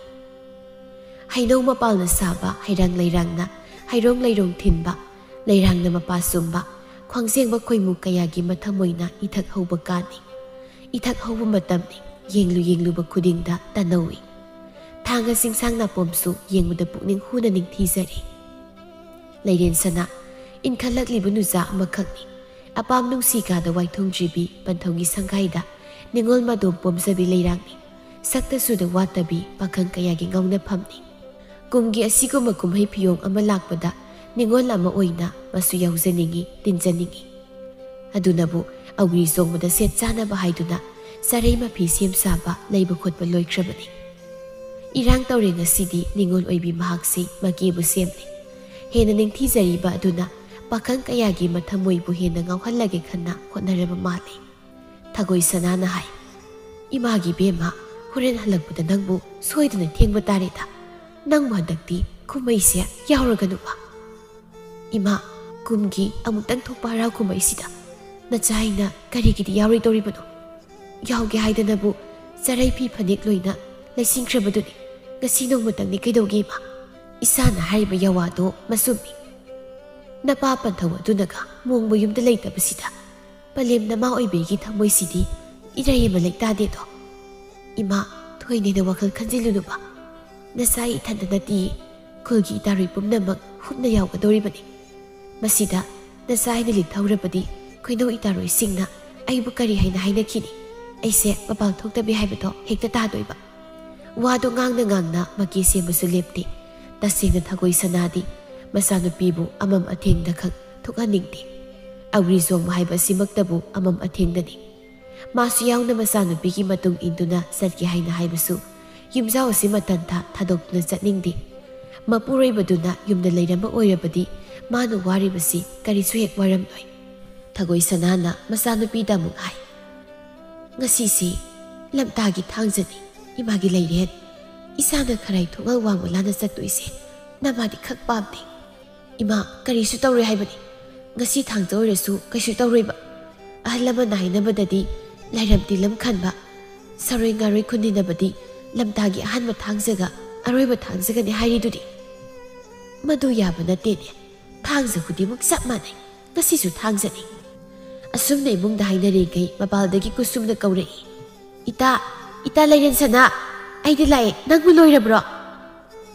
ꯍꯩꯅꯧ ꯃꯄꯥꯜꯅ ꯁꯥꯕ ꯍꯩꯔꯥꯡ ꯂꯩꯔꯥꯡꯅ ꯍꯩꯔꯣꯡ ꯂꯩꯔꯣꯡ ꯊꯤꯟꯕ, ꯂꯩꯔꯥꯡꯅ ꯃꯄꯥ ꯆꯨꯝꯕ, ꯈ꯭ꯋꯥꯡꯖꯦꯡꯕ ꯈꯣꯏꯃꯨ ꯀꯌꯥꯒꯤ ꯃꯊꯃꯣꯏꯅ ꯏꯊꯛ ꯍꯧꯕ ꯀꯥꯟꯅꯤ꯫ ꯏꯊꯛ ꯍꯧꯕ ꯃꯇꯝꯅꯤ꯫ ꯌꯦꯡꯂꯨ ꯌꯦꯡꯂꯨꯕ ꯈꯨꯗꯤꯡꯗ ꯇꯅꯧꯏ꯫ ꯊꯥꯡꯒ ꯆꯤꯡꯁꯥꯡ ꯅꯥꯄꯣꯝꯁꯨ ꯌꯦꯡꯕꯗ ꯄꯨꯛꯅꯤꯡ ꯍꯨꯅ ꯅꯤꯡꯊꯤꯖꯔꯤ꯫ ꯂꯩꯔꯦꯟ ꯁꯅꯥ, ꯏꯟꯈꯠꯂꯛꯂꯤꯕ ꯅꯨꯆꯥ ꯑꯃꯈꯛꯅꯤ꯫ ꯑꯄꯥꯝ ꯅꯨꯡꯁꯤ ꯀꯥꯗ ꯋꯥꯏꯊꯣꯡꯗ꯭ꯔꯤꯕꯤ ꯄꯟꯊꯧꯒꯤ ꯁꯪꯒꯥꯏꯗ ꯅꯤꯉꯣꯜ ꯃꯥꯗꯣꯝ ꯄꯣꯝꯖꯕꯤ ꯂꯩꯔꯥꯡꯅꯤ꯫ ꯁꯛꯇ ꯆꯨꯗ ꯋꯥꯠꯇꯕꯤ ꯄꯥꯈꯪ ꯀꯌꯥꯒꯤ ꯉꯥꯎꯅꯐꯝꯅꯤ꯫ ꯀꯨꯝꯒꯤ ꯑꯁꯤꯒꯨꯝꯕ ꯀꯨꯝꯍꯩ ꯐꯤꯌꯣꯡ ꯑꯃ ꯂꯥꯛꯄꯗ ꯅꯤꯉꯣꯜ ꯑꯃ ꯑꯣꯏꯅ ꯃꯁꯨ ꯌꯥꯎꯖꯅꯤꯡꯏ, ꯇꯤꯟꯖꯅꯤꯡꯏ꯫ ꯑꯗꯨꯅꯕꯨ ꯑꯧꯒ꯭ꯔꯤ ꯆꯣꯡꯕꯗ ꯁꯦꯠ ꯆꯥꯅꯕ ꯍꯥꯏꯗꯨꯅ ꯆꯔꯩ ꯃꯐꯤ ꯁꯦꯝ ꯁꯥꯕ ꯂꯩꯕ ꯈꯣꯠꯄ ꯂꯣꯏꯈ꯭ꯔꯕꯅꯤ꯫ ꯏꯔꯥꯡ ꯇꯧꯔꯦ ꯉꯁꯤꯗꯤ ꯅꯤꯉꯣꯜ ꯑꯣꯏꯕꯤ ꯃꯍꯥꯛꯁꯤ ꯃꯀꯦꯕꯨ ꯁꯦꯝꯂꯤ꯫ ꯍꯦꯟꯅ ꯅꯤꯡꯊꯤꯖꯔꯤꯕ ꯑꯗꯨꯅ ꯄꯥꯈꯪ ꯀꯌꯥꯒꯤ ꯃꯊꯃꯣꯏꯕꯨ ꯍꯦꯟꯅ ꯉꯥꯎꯍꯜꯂꯒꯦ ꯈꯟꯅ ꯍꯣꯠꯅꯔꯕ ꯃꯥꯜꯂꯤ꯫ ꯊꯒꯣꯏ ꯁꯅꯥꯅ ꯍꯥꯏ, "ꯏꯃꯥꯒꯤ ꯕꯦꯝꯃ, ꯍꯣꯔꯦꯟ ꯍꯜꯂꯛꯄꯗ ꯅꯪꯕꯨ ꯁꯣꯏꯗꯅ ꯊꯦꯡꯕ ꯇꯥꯔꯦꯗ꯫ ꯅꯪꯕꯨ ꯍꯟꯗꯛꯇꯤ ꯀꯨꯝꯍꯩꯁꯦ ꯌꯥꯎꯔꯒꯅꯨꯕ꯫" "ꯏꯃꯥ, ꯀꯨꯝꯒꯤ ꯑꯃꯨꯛꯇꯪ ꯊꯣꯛꯄ ꯍꯔꯥꯎ ꯀꯨꯝꯍꯩꯁꯤꯗ ꯅꯆꯥ ꯑꯩꯅ ꯀꯔꯤꯒꯤꯗꯤ ꯌꯥꯎꯔꯣꯏꯗꯧꯔꯤꯕꯅꯣ? ꯌꯥꯎꯒꯦ ꯍꯥꯏꯗꯅꯕꯨ ꯆꯔꯩ ꯐꯤ ꯐꯅꯦꯛ ꯂꯣꯏꯅ ꯂꯩꯁꯤꯟꯈ꯭ꯔꯕꯗꯨꯅꯤ꯫ ꯉꯁꯤ ꯅꯣꯡꯃꯇꯪꯗꯤ ꯀꯩꯗꯧꯒꯦ, ꯏꯃꯥ?" ꯏꯁꯥꯅ ꯍꯥꯏꯔꯤꯕ ꯌꯥꯋꯥꯗꯣ ꯃꯆꯨꯝꯃꯤ꯫ ꯅꯄꯥ ꯄꯟꯊꯧ ꯑꯗꯨꯅꯒ ꯃꯣꯡꯕ ꯌꯨꯝꯗ ꯂꯩꯇꯕꯁꯤꯗ ꯄꯂꯦꯝ ꯅꯃꯥ ꯑꯣꯏꯕꯤꯒꯤ ꯊꯃꯣꯏꯁꯤꯗꯤ ꯏꯔꯩ ꯑꯃ ꯂꯩꯇꯥꯗꯦꯗꯣ꯫ "ꯏꯃꯥ, ꯊꯣꯏꯅꯦꯅ ꯋꯥꯈꯜ ꯈꯟꯖꯤꯜꯂꯨꯅꯨꯕ꯫ ꯅꯆꯥ ꯏꯊꯟꯗ ꯅꯠꯇꯤꯌꯦ, ꯈꯨꯜꯒꯤ ꯏꯇꯥꯔꯣꯏ ꯄꯨꯝꯅꯃꯛ ꯍꯨꯞꯅ ꯌꯥꯎꯒꯗꯧꯔꯤꯕꯅꯤ꯫ ꯃꯁꯤꯗ ꯅꯆꯥ ꯑꯩꯅ ꯂꯤꯠꯊꯧꯔꯕꯗꯤ ꯈꯣꯏꯅꯧ ꯏꯇꯥꯔꯣꯏꯁꯤꯡꯅ ꯑꯩꯕꯨ ꯀꯔꯤ ꯍꯥꯏꯅ ꯍꯥꯏꯅꯈꯤꯅꯤ? ꯑꯩꯁꯦ ꯃꯄꯥꯜ ꯊꯣꯛꯇꯕꯤ ꯍꯥꯏꯕꯗꯣ ꯍꯦꯛꯇ ꯇꯥꯗꯣꯏꯕ꯫" ꯋꯥꯗꯣ ꯉꯥꯡꯅ ꯉꯥꯡꯅ ꯃꯀꯦ ꯁꯦꯝꯕꯁꯨ ꯂꯦꯞꯇꯦ꯫ ꯇꯁꯦꯡꯅ ꯊꯒꯣꯏ ꯁꯅꯥꯗꯤ ꯃꯆꯥꯅꯨꯄꯤꯕꯨ ꯑꯃꯝ ꯑꯊꯦꯡꯗ ꯈꯛ ꯊꯣꯛꯍꯟꯅꯤꯡꯗꯦ꯫ ꯑꯒ꯭ꯔꯤ ꯆꯣꯡꯕ ꯍꯥꯏꯕ ꯑꯁꯤꯃꯛꯇꯕꯨ ꯑꯃꯝ ꯑꯊꯦꯡꯗꯅꯤ꯫ ꯃꯥꯁꯨ ꯌꯥꯎꯅ ꯃꯆꯥꯅꯨꯄꯤꯒꯤ ꯃꯇꯨꯡ ꯏꯟꯗꯨꯅ ꯆꯠꯀꯦ ꯍꯥꯏꯅ ꯍꯥꯏꯕꯁꯨ ꯌꯨꯝꯖꯥꯎ ꯑꯁꯤ ꯃꯇꯟꯊꯥ ꯊꯥꯗꯣꯛꯇꯨꯅ ꯆꯠꯅꯤꯡꯗꯦ꯫ ꯃꯄꯨꯔꯣꯏꯕꯗꯨꯅ ꯌꯨꯝꯗ ꯂꯩꯔꯝꯕ ꯑꯣꯏꯔꯕꯗꯤ ꯃꯥꯅ ꯋꯥꯔꯤꯕꯁꯤ ꯀꯔꯤꯁꯨ ꯍꯦꯛ ꯋꯥꯔꯝꯂꯣꯏ꯫ ꯊꯒꯣꯏ ꯁꯅꯥꯅ ꯃꯆꯥꯅꯨꯄꯤꯗ ꯑꯃꯨꯛ ꯍꯥꯏ, "ꯉꯁꯤꯁꯤ ꯂꯝꯇꯥꯒꯤ ꯊꯥꯡꯖꯅꯤ, ꯏꯃꯥꯒꯤ ꯂꯩꯔꯦꯟ꯫ ꯏꯁꯥꯅ ꯈꯔꯥꯏ ꯊꯣꯡꯒꯜ ꯋꯥꯡꯃ ꯂꯥꯟꯅ ꯆꯠꯇꯣꯏꯁꯦ ꯅꯃꯥꯗꯤ ꯈꯛ ꯄꯥꯝꯗꯦ꯫ ꯏꯃꯥ ꯀꯔꯤꯁꯨ ꯇꯧꯔꯣꯏ ꯍꯥꯏꯕꯅꯤ꯫ ꯉꯁꯤ ꯊꯥꯡꯖ ꯑꯣꯏꯔꯁꯨ ꯀꯩꯁꯨ ꯇꯧꯔꯣꯏꯕ꯫ ꯑꯍꯜ ꯂꯃꯟꯅ ꯍꯥꯏꯅꯕꯗꯗꯤ ꯂꯥꯏꯔꯝ ꯇꯤꯂꯝ ꯈꯟꯕ, ꯁꯔꯣꯏ ꯉꯥꯔꯣꯏ ꯈꯨꯟꯗꯤꯟꯅꯕꯗꯤ ꯂꯝꯇꯥꯒꯤ ꯑꯍꯥꯟꯕ ꯊꯥꯡꯖꯒ ꯑꯔꯣꯏꯕ ꯊꯥꯡꯖꯒꯅꯤ ꯍꯥꯏꯔꯤꯗꯨꯗꯤ꯫ ꯃꯗꯨ ꯌꯥꯕ ꯅꯠꯇꯦꯅꯦ꯫ ꯊꯥꯡꯖ ꯈꯨꯗꯤꯡꯃꯛ ꯆꯞ ꯃꯥꯟꯅꯩ꯫ ꯉꯁꯤꯁꯨ ꯊꯥꯡꯖꯅꯤ꯫" ꯑꯁꯨꯝꯅ ꯏꯃꯨꯡꯗ ꯍꯥꯏꯅꯔꯤꯈꯩ ꯃꯄꯥꯜꯗꯒꯤ ꯀꯨꯁꯨꯝꯅ ꯀꯧꯔꯛꯏ, "ꯏꯇꯥ, ꯏꯇꯥ ꯂꯩꯔꯦꯟ ꯁꯅꯥ, ꯑꯩꯗꯤ ꯂꯥꯛꯑꯦ, ꯅꯪꯕꯨ ꯂꯣꯏꯔꯕ꯭ꯔꯣ?"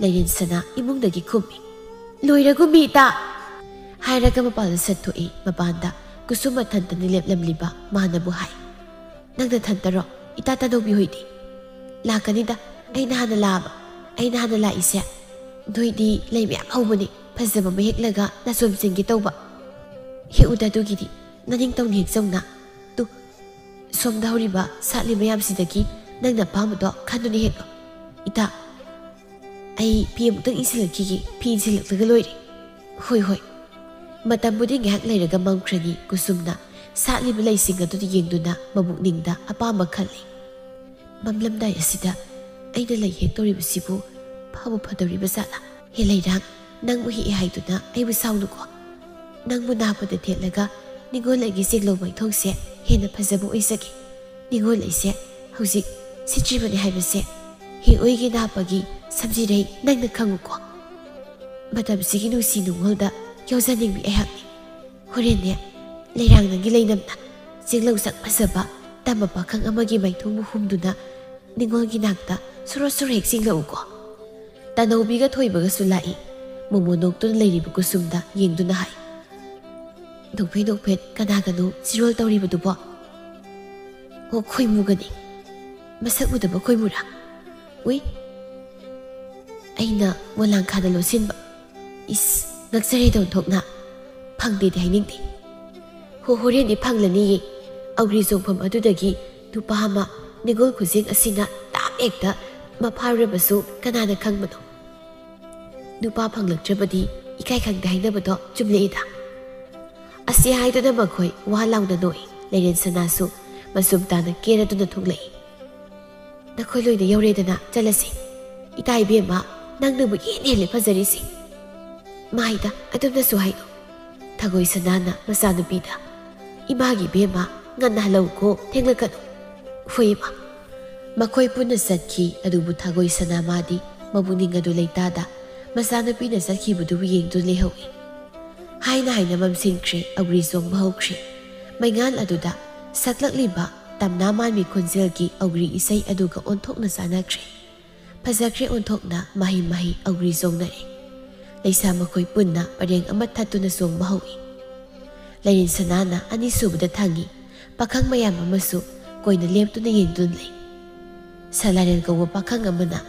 ꯂꯩꯔꯦꯟ ꯁꯅꯥ ꯏꯃꯨꯡꯗꯒꯤ ꯈꯨꯝꯃꯤ, "ꯂꯣꯏꯔꯒꯨꯝꯃꯤ ꯏꯇꯥ" ꯍꯥꯏꯔꯒ ꯃꯄꯥꯜꯗ ꯁꯠꯊꯣꯛꯏ꯫ ꯃꯄꯥꯟꯗ ꯀꯨꯁꯨꯝ ꯃꯊꯟꯇꯅ ꯂꯦꯞꯂꯝꯂꯤꯕ ꯃꯥꯅꯕꯨ ꯍꯥꯏ, "ꯅꯪ ꯅꯊꯟꯇꯔꯣ? ꯏꯇꯥ ꯇꯥꯅꯧꯕꯤ ꯍꯣꯏꯗꯤ?" "ꯂꯥꯛꯀꯅꯤꯗ, ꯑꯩꯅ ꯍꯥꯟꯅ ꯂꯥꯛꯑꯕ꯫ ꯑꯩꯅ ꯍꯥꯟꯅ ꯂꯥꯛꯏꯁꯦ, ꯅꯣꯏꯗꯤ ꯂꯩ ꯃꯌꯥꯝ ꯍꯧꯕꯅꯤ, ꯐꯖꯕ ꯑꯃ ꯍꯦꯛꯂꯒ ꯅꯥꯆꯣꯝ ꯆꯦꯟꯒꯦ ꯇꯧꯕ꯫ ꯍꯦꯛꯎꯗ ꯑꯗꯨꯒꯤꯗꯤ, ꯅꯅꯤꯡꯇꯧꯅꯤ ꯍꯦꯛ ꯆꯧꯅ꯫ ꯇꯨ, ꯁꯣꯝꯗ ꯍꯧꯔꯤꯕ ꯁꯥꯠꯂꯤ ꯃꯌꯥꯝꯁꯤꯗꯒꯤ ꯅꯪꯅ ꯑꯄꯥꯝꯕꯗꯣ ꯈꯟꯗꯨꯅ ꯍꯦꯛꯂꯣ꯫ ꯏꯇꯥ, ꯑꯩ ꯐꯤ ꯑꯃꯨꯛꯇꯪ ꯏꯟꯁꯤꯜꯂꯛꯈꯤꯒꯦ, ꯐꯤ ꯏꯟꯁꯤꯜꯂꯛꯂꯒ ꯂꯣꯏꯔꯦ꯫" "ꯍꯣꯏ, ꯍꯣꯏ꯫" ꯃꯇꯝꯕꯨꯗꯤ ꯉꯥꯏꯍꯥꯛ ꯂꯩꯔꯒ ꯃꯝꯈ꯭ꯔꯅꯤ꯫ ꯀꯨꯁꯨꯝꯅ ꯁꯥꯠꯂꯤꯕ ꯂꯩꯁꯤꯡ ꯑꯗꯨꯗ ꯌꯦꯡꯗꯨꯅ ꯃꯕꯨꯛꯅꯤꯡꯗ ꯑꯄꯥꯝꯕ ꯈꯜꯂꯤ꯫ "ꯃꯝꯂꯝꯗꯥꯏ ꯑꯁꯤꯗ ꯑꯩꯅ ꯂꯩ ꯍꯦꯛꯇꯧꯔꯤꯕꯁꯤꯕꯨ ꯐꯕꯨ ꯐꯗꯧꯔꯤꯕ ꯖꯥꯠꯂꯥ? ꯍꯦ ꯂꯩꯔꯥꯡ, ꯅꯪꯕꯨ ꯍꯦꯛꯑꯦ ꯍꯥꯏꯗꯨꯅ ꯑꯩꯕꯨ ꯁꯥꯎꯅꯨꯀꯣ꯫ ꯅꯪꯕꯨ ꯅꯥꯄꯗ ꯊꯦꯠꯂꯒ ꯅꯤꯡꯉꯣꯜ ꯑꯩꯒꯤ ꯆꯦꯡꯂꯧ ꯃꯥꯏꯊꯣꯡꯁꯦ ꯍꯦꯟꯅ ꯐꯖꯕ ꯑꯣꯏꯖꯒꯦ꯫ ꯅꯤꯡꯉꯣꯜ ꯑꯩꯁꯦ ꯍꯧꯖꯤꯛ ꯁꯤꯠꯇ꯭ꯔꯤꯕꯅꯤ ꯍꯥꯏꯕꯁꯦ ꯍꯦꯛ ꯑꯣꯏꯒꯤ ꯅꯥꯄꯒꯤ ꯁꯝꯖꯤꯔꯩ ꯅꯪꯅ ꯈꯪꯉꯨꯀꯣ꯫ ꯃꯇꯝꯁꯤꯒꯤ ꯅꯨꯡꯁꯤ ꯅꯨꯡꯉꯣꯜꯗ ꯌꯥꯎꯖꯅꯤꯡꯕꯤ ꯑꯩꯍꯥꯛꯅꯤ꯫ ꯍꯣꯔꯦꯟꯅꯦ, ꯂꯩꯔꯥꯡ ꯅꯪꯒꯤ ꯂꯩꯅꯝꯅ ꯆꯦꯡꯂꯧ ꯆꯥꯛ ꯐꯖꯕ ꯇꯝꯕ ꯄꯥꯈꯪ ꯑꯃꯒꯤ ꯃꯥꯏꯊꯣꯡꯕꯨ ꯍꯨꯝꯗꯨꯅ ꯅꯤꯡꯉꯣꯜꯒꯤ ꯅꯥꯛꯇ ꯁꯣꯔꯣ ꯁꯣꯔꯣ ꯍꯦꯛ ꯆꯦꯡꯂꯛꯎꯀꯣ꯫" ꯇꯥꯅꯧꯕꯤꯒ ꯊꯣꯏꯕꯒꯁꯨ ꯂꯥꯛꯏ꯫ ꯃꯣꯃꯣ ꯅꯣꯛꯇꯨꯅ ꯂꯩꯔꯤꯕ ꯀꯨꯁꯨꯝꯗ ꯌꯦꯡꯗꯨꯅ ꯍꯥꯏ, "ꯅꯣꯛꯐꯦꯠ ꯅꯣꯛꯐꯦꯠ ꯀꯅꯥꯒꯅꯣ ꯆꯤꯔꯣꯜ ꯇꯧꯔꯤꯕꯗꯨꯕꯣ?" "ꯑꯣ, ꯈꯣꯏꯃꯨꯒꯅꯤ꯫ ꯃꯁꯛ ꯎꯗꯕ ꯈꯣꯏꯃꯨꯔꯥ? ꯎꯏ, ꯑꯩꯅ ꯃꯣꯂꯥꯡꯈꯥꯗ ꯂꯣꯠꯁꯤꯟꯕ꯫ ꯏꯁ, "ꯉꯛꯆꯔꯦꯗ ꯑꯣꯟꯊꯣꯛꯅ꯫ ꯐꯪꯗꯦꯗꯤ ꯍꯥꯏꯅꯤꯡꯗꯦ꯫ ꯍꯣ, ꯍꯣꯔꯦꯟꯗꯤ ꯐꯪꯂꯅꯤꯌꯦ꯫ ꯑꯧꯒ꯭ꯔꯤ ꯆꯣꯡꯐꯝ ꯑꯗꯨꯗꯒꯤ ꯅꯨꯄꯥ ꯑꯃ ꯅꯤꯡꯒꯣꯜ ꯈꯨꯖꯤꯡ ꯑꯁꯤꯅ ꯇꯥꯞ ꯍꯦꯛꯇ ꯃꯐꯥꯔꯨꯔꯕꯁꯨ ꯀꯅꯥꯅ ꯈꯪꯕꯅꯣ? ꯅꯨꯄꯥ ꯐꯪꯂꯛꯇ꯭ꯔꯕꯗꯤ ꯏꯀꯥꯏ ꯈꯪꯗꯦ ꯍꯥꯏꯅꯕꯗꯣ ꯆꯨꯝꯂꯛꯏꯗ꯫" ꯑꯁꯤ ꯍꯥꯏꯗꯨꯅ ꯃꯈꯣꯏ ꯋꯥ ꯂꯥꯎꯅ ꯅꯣꯛꯏ꯫ ꯂꯩꯔꯦꯟ ꯁꯅꯥꯁꯨ ꯃꯆꯨꯝ ꯇꯥꯅ ꯀꯦꯔꯗꯨꯅ ꯊꯣꯛꯂꯛꯏ꯫ "ꯅꯈꯣꯏ ꯂꯣꯏꯅ ꯌꯧꯔꯦꯗꯅ, ꯆꯠꯂꯁꯤ꯫ ꯏꯇꯥ ꯏꯕꯦꯝꯃ, ꯅꯪꯅꯕꯨ ꯍꯦꯟꯅ ꯍꯦꯜꯂꯦ ꯐꯖꯔꯤꯁꯦ꯫ ꯃꯥꯏꯗ ꯑꯗꯨꯝꯅꯁꯨ ꯍꯥꯏꯅꯣ꯫" ꯊꯥꯒꯣꯏ ꯁꯅꯥꯅ ꯃꯆꯥꯅꯨꯄꯤꯗ, "ꯏꯃꯥꯒꯤ ꯏꯕꯦꯝꯃ, ꯉꯟꯅ ꯍꯜꯂꯛꯎꯀꯣ, ꯊꯦꯡꯂꯛꯀꯅꯨ꯫" "ꯍꯣꯏ ꯏꯃꯥ꯫" ꯃꯈꯣꯏ ꯄꯨꯟꯅ ꯆꯠꯈꯤ꯫ ꯑꯗꯨꯕꯨ ꯊꯥꯒꯣꯏ ꯁꯅꯥ ꯃꯥꯗꯤ ꯃꯄꯨꯛꯅꯤꯡ ꯑꯗꯨ ꯂꯩꯇꯥꯗ ꯃꯆꯥꯅꯨꯄꯤꯅ ꯆꯠꯈꯤꯕꯗꯨꯕꯨ ꯌꯦꯡꯗꯨꯅ ꯂꯩꯍꯧꯏ꯫ ꯍꯥꯏꯅ ꯍꯥꯏꯅ ꯃꯝꯁꯤꯟꯈ꯭ꯔꯦ꯫ ꯑꯧꯒ꯭ꯔꯤ ꯆꯣꯡꯕ ꯍꯧꯈ꯭ꯔꯦ꯫ ꯃꯩꯉꯥꯜ ꯑꯗꯨꯗ ꯁꯛꯂꯛꯂꯤꯕ ꯇꯝꯅꯥ ꯃꯥꯟꯕꯤ ꯈꯣꯟꯖꯦꯜꯒꯤ ꯑꯧꯒ꯭ꯔꯤ ꯏꯁꯩ ꯑꯗꯨꯒ ꯑꯣꯟꯊꯣꯛꯅ ꯆꯥꯟꯅꯈ꯭ꯔꯦ꯫ ꯐꯖꯈ꯭ꯔꯦ ꯑꯣꯟꯊꯣꯛꯅ꯫ ꯃꯍꯩ ꯃꯍꯩ ꯑꯧꯒ꯭ꯔꯤ ꯆꯣꯡꯅꯔꯦ꯫ ꯂꯩꯁꯥ ꯃꯈꯣꯏ ꯄꯨꯟꯅ ꯄꯔꯦꯡ ꯑꯃ ꯊꯠꯇꯨꯅ ꯆꯣꯡꯕ ꯍꯧꯏ꯫ ꯂꯩꯔꯦꯟ ꯁꯅꯥꯅ ꯑꯅꯤꯁꯨꯕꯗ ꯊꯥꯡꯉꯤ꯫ ꯄꯥꯈꯪ ꯃꯌꯥꯝ ꯑꯃꯁꯨ ꯀꯣꯏꯅ ꯂꯦꯞꯇꯨꯅ ꯌꯦꯡꯗꯨꯅ ꯂꯩ꯫ ꯁꯂꯥꯏꯔꯦꯜ ꯀꯧꯕ ꯄꯥꯈꯪ ꯑꯃꯅ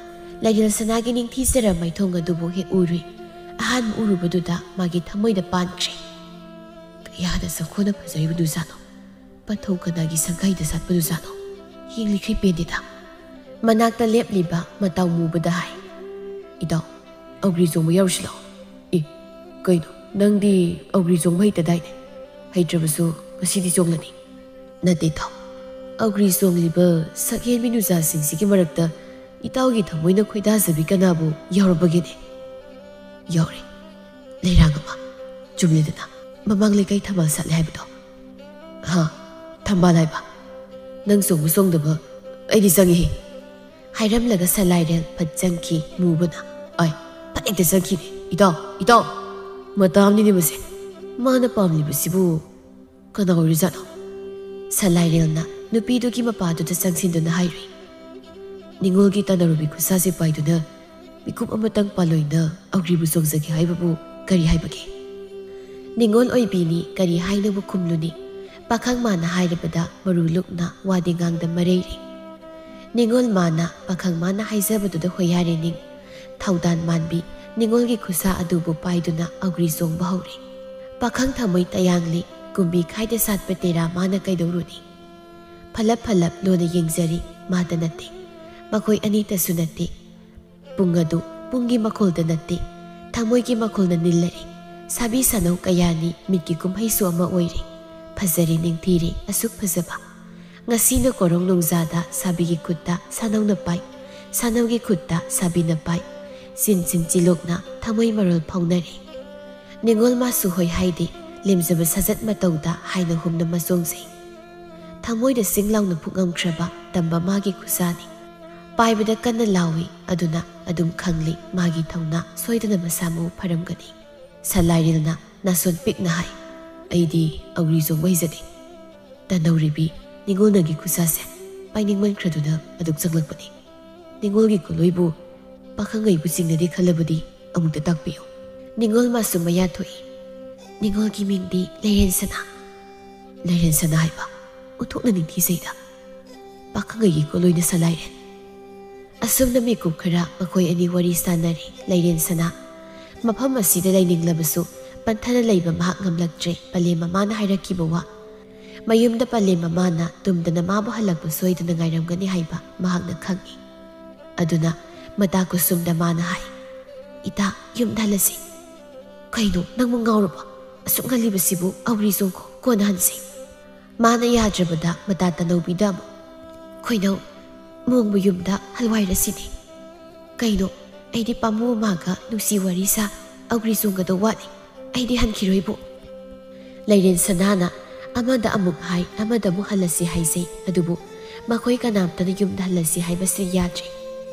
ꯂꯩꯔꯦꯜ ꯁꯅꯥꯒꯤ ꯅꯤꯡꯊꯤꯖꯔ ꯃꯥꯏꯊꯣꯡ ꯑꯗꯨꯕꯨ ꯍꯦꯛ ꯎꯔꯨꯏ꯫ ꯑꯍꯥꯟꯕ ꯎꯔꯨꯕꯗꯨꯗ ꯃꯥꯒꯤ ꯊꯃꯣꯏꯗ ꯄꯥꯟꯈ꯭ꯔꯦ꯫ "ꯀꯌꯥꯗ ꯆꯪꯈꯣꯟꯅ ꯐꯖꯔꯤꯕꯗꯨꯖꯥꯠꯅꯣ? ꯄꯟꯊꯧ ꯀꯅꯥꯒꯤ ꯁꯪꯒꯥꯏꯗ ꯁꯥꯠꯄꯗꯨꯖꯥꯠꯅꯣ? ꯌꯦꯡꯂꯤꯈꯩ ꯄꯦꯟꯗꯦꯗ꯫" ꯃꯅꯥꯛꯇ ꯂꯦꯞꯂꯤꯕ ꯃꯇꯥꯎ ꯃꯨꯕꯗ ꯍꯥꯏ, "ꯏꯇꯥꯎ, ꯑꯧꯒ꯭ꯔꯤ ꯆꯣꯡꯕ ꯌꯥꯎꯔꯨꯁꯤ ꯂꯥꯛꯑꯣ꯫" "ꯑꯦ, ꯀꯩꯅꯣ, ꯅꯪꯗꯤ ꯑꯧꯒ꯭ꯔꯤ ꯆꯣꯡꯕ ꯍꯩꯇꯗꯥꯏꯅꯦ? ꯍꯩꯇ꯭ꯔꯕꯁꯨ ꯉꯁꯤꯗꯤ ꯆꯣꯡꯂꯅꯤ꯫" "ꯅꯠꯇꯦ ꯏꯇꯥꯎ, ꯑꯧꯒ꯭ꯔꯤ ꯆꯣꯡꯂꯤꯕ ꯁꯛꯍꯦꯟꯕꯤ ꯅꯨꯖꯥꯁꯤꯡꯁꯤꯒꯤ ꯃꯔꯛꯇ ꯏꯇꯥꯎꯒꯤ ꯊꯃꯣꯏꯅ ꯈꯣꯏꯗꯥꯖꯕꯤ ꯀꯅꯥꯕꯨ ꯌꯥꯎꯔꯕꯒꯦꯅꯦ?" "ꯌꯥꯎꯔꯦ, ꯂꯩꯔꯥꯡ ꯑꯃ꯫ ꯆꯨꯝꯂꯦꯗꯅ, ꯃꯃꯥꯡ ꯂꯩꯀꯥꯏ ꯊꯝꯕꯥꯜ ꯁꯥꯠꯂꯦ ꯍꯥꯏꯕꯗꯣ꯫" "ꯍꯥ, ꯊꯝꯕꯥꯜ ꯍꯥꯏꯕ? ꯅꯪ ꯆꯣꯡꯕ ꯆꯣꯡꯗꯕ ꯑꯩꯗꯤ ꯆꯪꯉꯤꯍꯦ꯫" ꯍꯥꯏꯔꯝꯂꯒ ꯁꯂꯥꯏꯔꯦꯜ ꯐꯠ ꯆꯪꯈꯤ꯫ ꯃꯨꯕꯅ, "ꯑꯥꯏ, ꯐꯠ ꯍꯦꯛꯇ ꯆꯪꯈꯤꯅꯦ꯫ ꯏꯇꯥꯎ, ꯏꯇꯥꯎ, ꯃꯇꯥ ꯑꯃꯅꯤꯅꯦ ꯃꯁꯦ꯫ ꯃꯥꯅ ꯄꯥꯝꯂꯤꯕꯁꯤꯕꯨ ꯀꯅꯥ ꯑꯣꯏꯔꯤꯖꯥꯠꯅꯣ?" ꯁꯂꯥꯏꯔꯦꯜꯅ ꯅꯨꯄꯤꯗꯨꯒꯤ ꯃꯄꯥꯗꯨꯗ ꯆꯪꯁꯤꯟꯗꯨꯅ ꯍꯥꯏꯔꯨꯏ꯫ "ꯅꯤꯡꯉꯣꯜꯒꯤ ꯇꯥꯟꯅꯔꯨꯕꯤ ꯈꯨꯠꯁꯥꯁꯦ ꯄꯥꯏꯗꯨꯅ ꯃꯤꯀꯨꯞ ꯑꯃꯇꯪ ꯄꯥꯜꯂꯣꯏꯅ ꯑꯧꯒ꯭ꯔꯤꯕꯨ ꯆꯣꯡꯖꯒꯦ ꯍꯥꯏꯕꯕꯨ ꯀꯔꯤ ꯍꯥꯏꯕꯒꯦ?" ꯅꯤꯡꯉꯣꯜ ꯑꯣꯏꯕꯤꯅꯤ, ꯀꯔꯤ ꯍꯥꯏꯅꯕꯨ ꯈꯨꯝꯂꯨꯅꯤ? ꯄꯥꯈꯪ ꯃꯥꯅ ꯍꯥꯏꯔꯕꯗ ꯃꯔꯨ ꯂꯨꯛꯅ ꯋꯥꯗꯤ ꯉꯥꯡꯗ ꯃꯔꯩꯔꯤ꯫ ꯅꯤꯡꯉꯣꯜ ꯃꯥꯅ ꯄꯥꯈꯪ ꯃꯥꯅ ꯍꯥꯏꯖꯕꯗꯨꯗ ꯍꯣꯌꯥꯔꯦ ꯅꯤꯡ꯫ ꯊꯧꯗꯥꯟ ꯃꯥꯟꯕꯤ, ꯅꯤꯉꯣꯜꯒꯤ ꯈꯨꯠꯁꯥ ꯑꯗꯨꯕꯨ ꯄꯥꯏꯗꯨꯅ ꯑꯧꯒ꯭ꯔꯤ ꯆꯣꯡꯕ ꯍꯧꯔꯦ꯫ ꯄꯥꯈꯪ ꯊꯃꯣꯏ ꯇꯌꯥꯡꯂꯤ, ꯀꯨꯝꯕꯤ ꯈꯥꯏꯗ ꯁꯥꯠꯄ ꯇꯦꯔꯥ ꯃꯥꯅ ꯀꯩꯗꯧꯔꯨꯅꯤ? ꯐꯂꯞ ꯐꯂꯞ ꯂꯣꯟꯅ ꯌꯦꯡꯖꯔꯤ, ꯃꯥꯗ ꯅꯠꯇꯦ, ꯃꯈꯣꯏ ꯑꯅꯤꯇꯁꯨ ꯅꯠꯇꯦ꯫ ꯄꯨꯡ ꯑꯗꯨ ꯄꯨꯡꯒꯤ ꯃꯈꯣꯜꯗ ꯅꯠꯇꯦ, ꯊꯃꯣꯏꯒꯤ ꯃꯈꯣꯜꯅ ꯅꯤꯜꯂꯔꯦ꯫ ꯁꯥꯕꯤ ꯁꯥꯅꯧ ꯀꯌꯥꯅꯤ, ꯃꯤꯠꯀꯤ ꯀꯨꯝꯍꯩꯁꯨ ꯑꯃ ꯑꯣꯏꯔꯦ꯫ ꯐꯖꯔꯦ ꯅꯤꯡꯊꯤꯔꯦ ꯑꯁꯨꯛ ꯐꯖꯕ꯫ ꯉꯁꯤꯅ ꯀꯣꯔꯣꯡ ꯅꯣꯡꯖꯥꯗ ꯁꯥꯕꯤꯒꯤ ꯈꯨꯠꯇ ꯁꯥꯅꯧꯅ ꯄꯥꯏ, ꯁꯥꯅꯧꯒꯤ ꯈꯨꯠꯇ ꯁꯥꯕꯤꯅ ꯄꯥꯏ꯫ ꯆꯤꯟ ꯆꯤꯟ ꯆꯤꯂꯣꯛꯅ ꯊꯃꯣꯏ ꯃꯔꯣꯜ ꯐꯥꯎꯅꯔꯦ꯫ ꯅꯤꯉꯣꯜ ꯃꯥꯁꯨ ꯍꯣꯏ ꯍꯥꯏꯗꯦ, ꯂꯦꯝꯖꯕ ꯁꯥꯖꯠ ꯃꯇꯧꯗ ꯍꯥꯏꯅ ꯍꯨꯝꯅ ꯃꯆꯣꯡꯖꯩ꯫ ꯊꯃꯣꯏꯗ ꯁꯤꯡ ꯂꯥꯎꯅ ꯐꯨꯛꯉꯝꯈ꯭ꯔꯕ ꯇꯝꯕ ꯃꯥꯒꯤ ꯈꯨꯠꯁꯥꯅꯤ꯫ ꯄꯥꯏꯕꯗ ꯀꯟꯅ ꯂꯥꯎꯏ, ꯑꯗꯨꯅ ꯑꯗꯨꯝ ꯈꯪꯂꯤ ꯃꯥꯒꯤ ꯊꯧꯅꯥ ꯁꯣꯏꯗꯅ ꯃꯁꯥ ꯃꯎ ꯐꯔꯝꯒꯅꯤ꯫ ꯁꯂꯥꯏꯔꯦꯜꯅ ꯅꯥꯁꯣꯟ ꯄꯤꯛꯅ ꯍꯥꯏ, "ꯑꯩꯗꯤ ꯑꯧꯒ꯭ꯔꯤ ꯆꯣꯡꯕ ꯍꯩꯖꯗꯦ꯫ ꯇꯅꯧꯔꯤꯕꯤ, ꯅꯤꯉꯣꯜ ꯅꯪꯒꯤ ꯈꯨꯠꯁꯥꯁꯦ ꯄꯥꯏꯅꯤꯡꯃꯟꯈ꯭ꯔꯗꯨꯅ ꯑꯗꯨꯛ ꯆꯪꯂꯛꯄꯅꯤ꯫ ꯅꯤꯉꯣꯜꯒꯤ ꯀꯣꯂꯣꯏꯕꯨ ꯄꯥꯈꯪꯉꯩꯕꯨ ꯆꯤꯡꯅꯗꯦ ꯈꯜꯂꯕꯗꯤ ꯑꯃꯨꯛꯇ ꯇꯥꯛꯄꯤꯌꯨ꯫" ꯅꯤꯉꯣꯜ ꯃꯥꯁꯨ ꯃꯌꯥ ꯊꯣꯛꯏ꯫ "ꯅꯤꯉꯣꯜꯒꯤ ꯃꯤꯡꯗꯤ ꯂꯩꯔꯦꯟ ꯁꯅꯥ꯫" "ꯂꯩꯔꯦꯟ ꯁꯅꯥ ꯍꯥꯏꯕ? ꯑꯣꯟꯊꯣꯛꯅ ꯅꯤꯡꯊꯤꯖꯩꯗ꯫ ꯄꯥꯈꯪꯉꯩꯒꯤ ꯀꯣꯂꯣꯏꯅ ꯁꯂꯥꯏꯔꯦꯟ꯫" ꯑꯁꯨꯝꯅ ꯃꯤꯀꯨꯞ ꯈꯔ ꯃꯈꯣꯏ ꯑꯅꯤ ꯋꯥꯔꯤ ꯁꯥꯟꯅꯔꯤ꯫ ꯂꯩꯔꯦꯟ ꯁꯅꯥ ꯃꯐꯝ ꯑꯁꯤꯗ ꯂꯩꯅꯤꯡꯂꯕꯁꯨ ꯄꯟꯊꯅ ꯂꯩꯕ ꯃꯍꯥꯛ ꯉꯝꯂꯛꯇ꯭ꯔꯦ꯫ ꯄꯂꯦꯝ ꯃꯃꯥꯅ ꯍꯥꯏꯔꯛꯈꯤꯕ ꯋꯥ, ꯃꯌꯨꯝꯗ ꯄꯂꯦꯝ ꯃꯃꯥꯅ ꯇꯨꯝꯗꯅ ꯃꯥꯕꯨ ꯍꯜꯂꯛꯄ ꯁꯣꯏꯗꯅ ꯉꯥꯏꯔꯝꯒꯅꯤ ꯍꯥꯏꯕ ꯃꯍꯥꯛꯅ ꯈꯪꯏ꯫ ꯑꯗꯨꯅ ꯃꯇꯥ ꯀꯨꯁꯨꯝꯗ ꯃꯥꯅ ꯍꯥꯏ, "ꯏꯇꯥ, ꯌꯨꯝꯗ ꯍꯜꯂꯁꯤ꯫" "ꯀꯩꯅꯣ, ꯅꯪꯕꯨ ꯉꯥꯎꯔꯕꯣ? ꯑꯁꯨꯛ ꯉꯜꯂꯤꯕꯁꯤꯕꯨ? ꯑꯧꯒ꯭ꯔꯤ ꯆꯣꯡꯈꯣ, ꯀꯣꯟꯅ ꯍꯟꯁꯤ꯫" ꯃꯥꯅ ꯌꯥꯗ꯭ꯔꯕꯗ ꯃꯇꯥ ꯇꯅꯧꯕꯤꯗ ꯑꯃꯨꯛ, "ꯈꯣꯏꯅꯧ, ꯃꯣꯡꯕ ꯌꯨꯝꯗ ꯍꯜꯋꯥꯏꯔꯁꯤꯅꯦ꯫" "ꯀꯩꯅꯣ, ꯑꯩꯗꯤ ꯄꯥꯝꯃꯨ ꯃꯃꯥꯒ ꯅꯨꯡꯁꯤ ꯋꯥꯔꯤ ꯁꯥ, ꯑꯧꯒ꯭ꯔꯤ ꯆꯣꯡꯒꯗꯧ ꯋꯥꯠꯂꯤ꯫ ꯑꯩꯗꯤ ꯍꯟꯈꯤꯔꯣꯏꯕꯨ꯫" ꯂꯩꯔꯦꯟ ꯁꯅꯥꯅ ꯑꯃꯗ ꯑꯃꯨꯛ ꯍꯥꯏ, ꯑꯃꯗ ꯑꯃꯨꯛ ꯍꯜꯂꯁꯤ ꯍꯥꯏꯖꯩ, ꯑꯗꯨꯕꯨ ꯃꯈꯣꯏ ꯀꯅꯥꯝꯇꯅ ꯌꯨꯝꯗ ꯍꯜꯂꯁꯤ ꯍꯥꯏꯕꯁꯤ ꯌꯥꯗ꯭ꯔꯦ꯫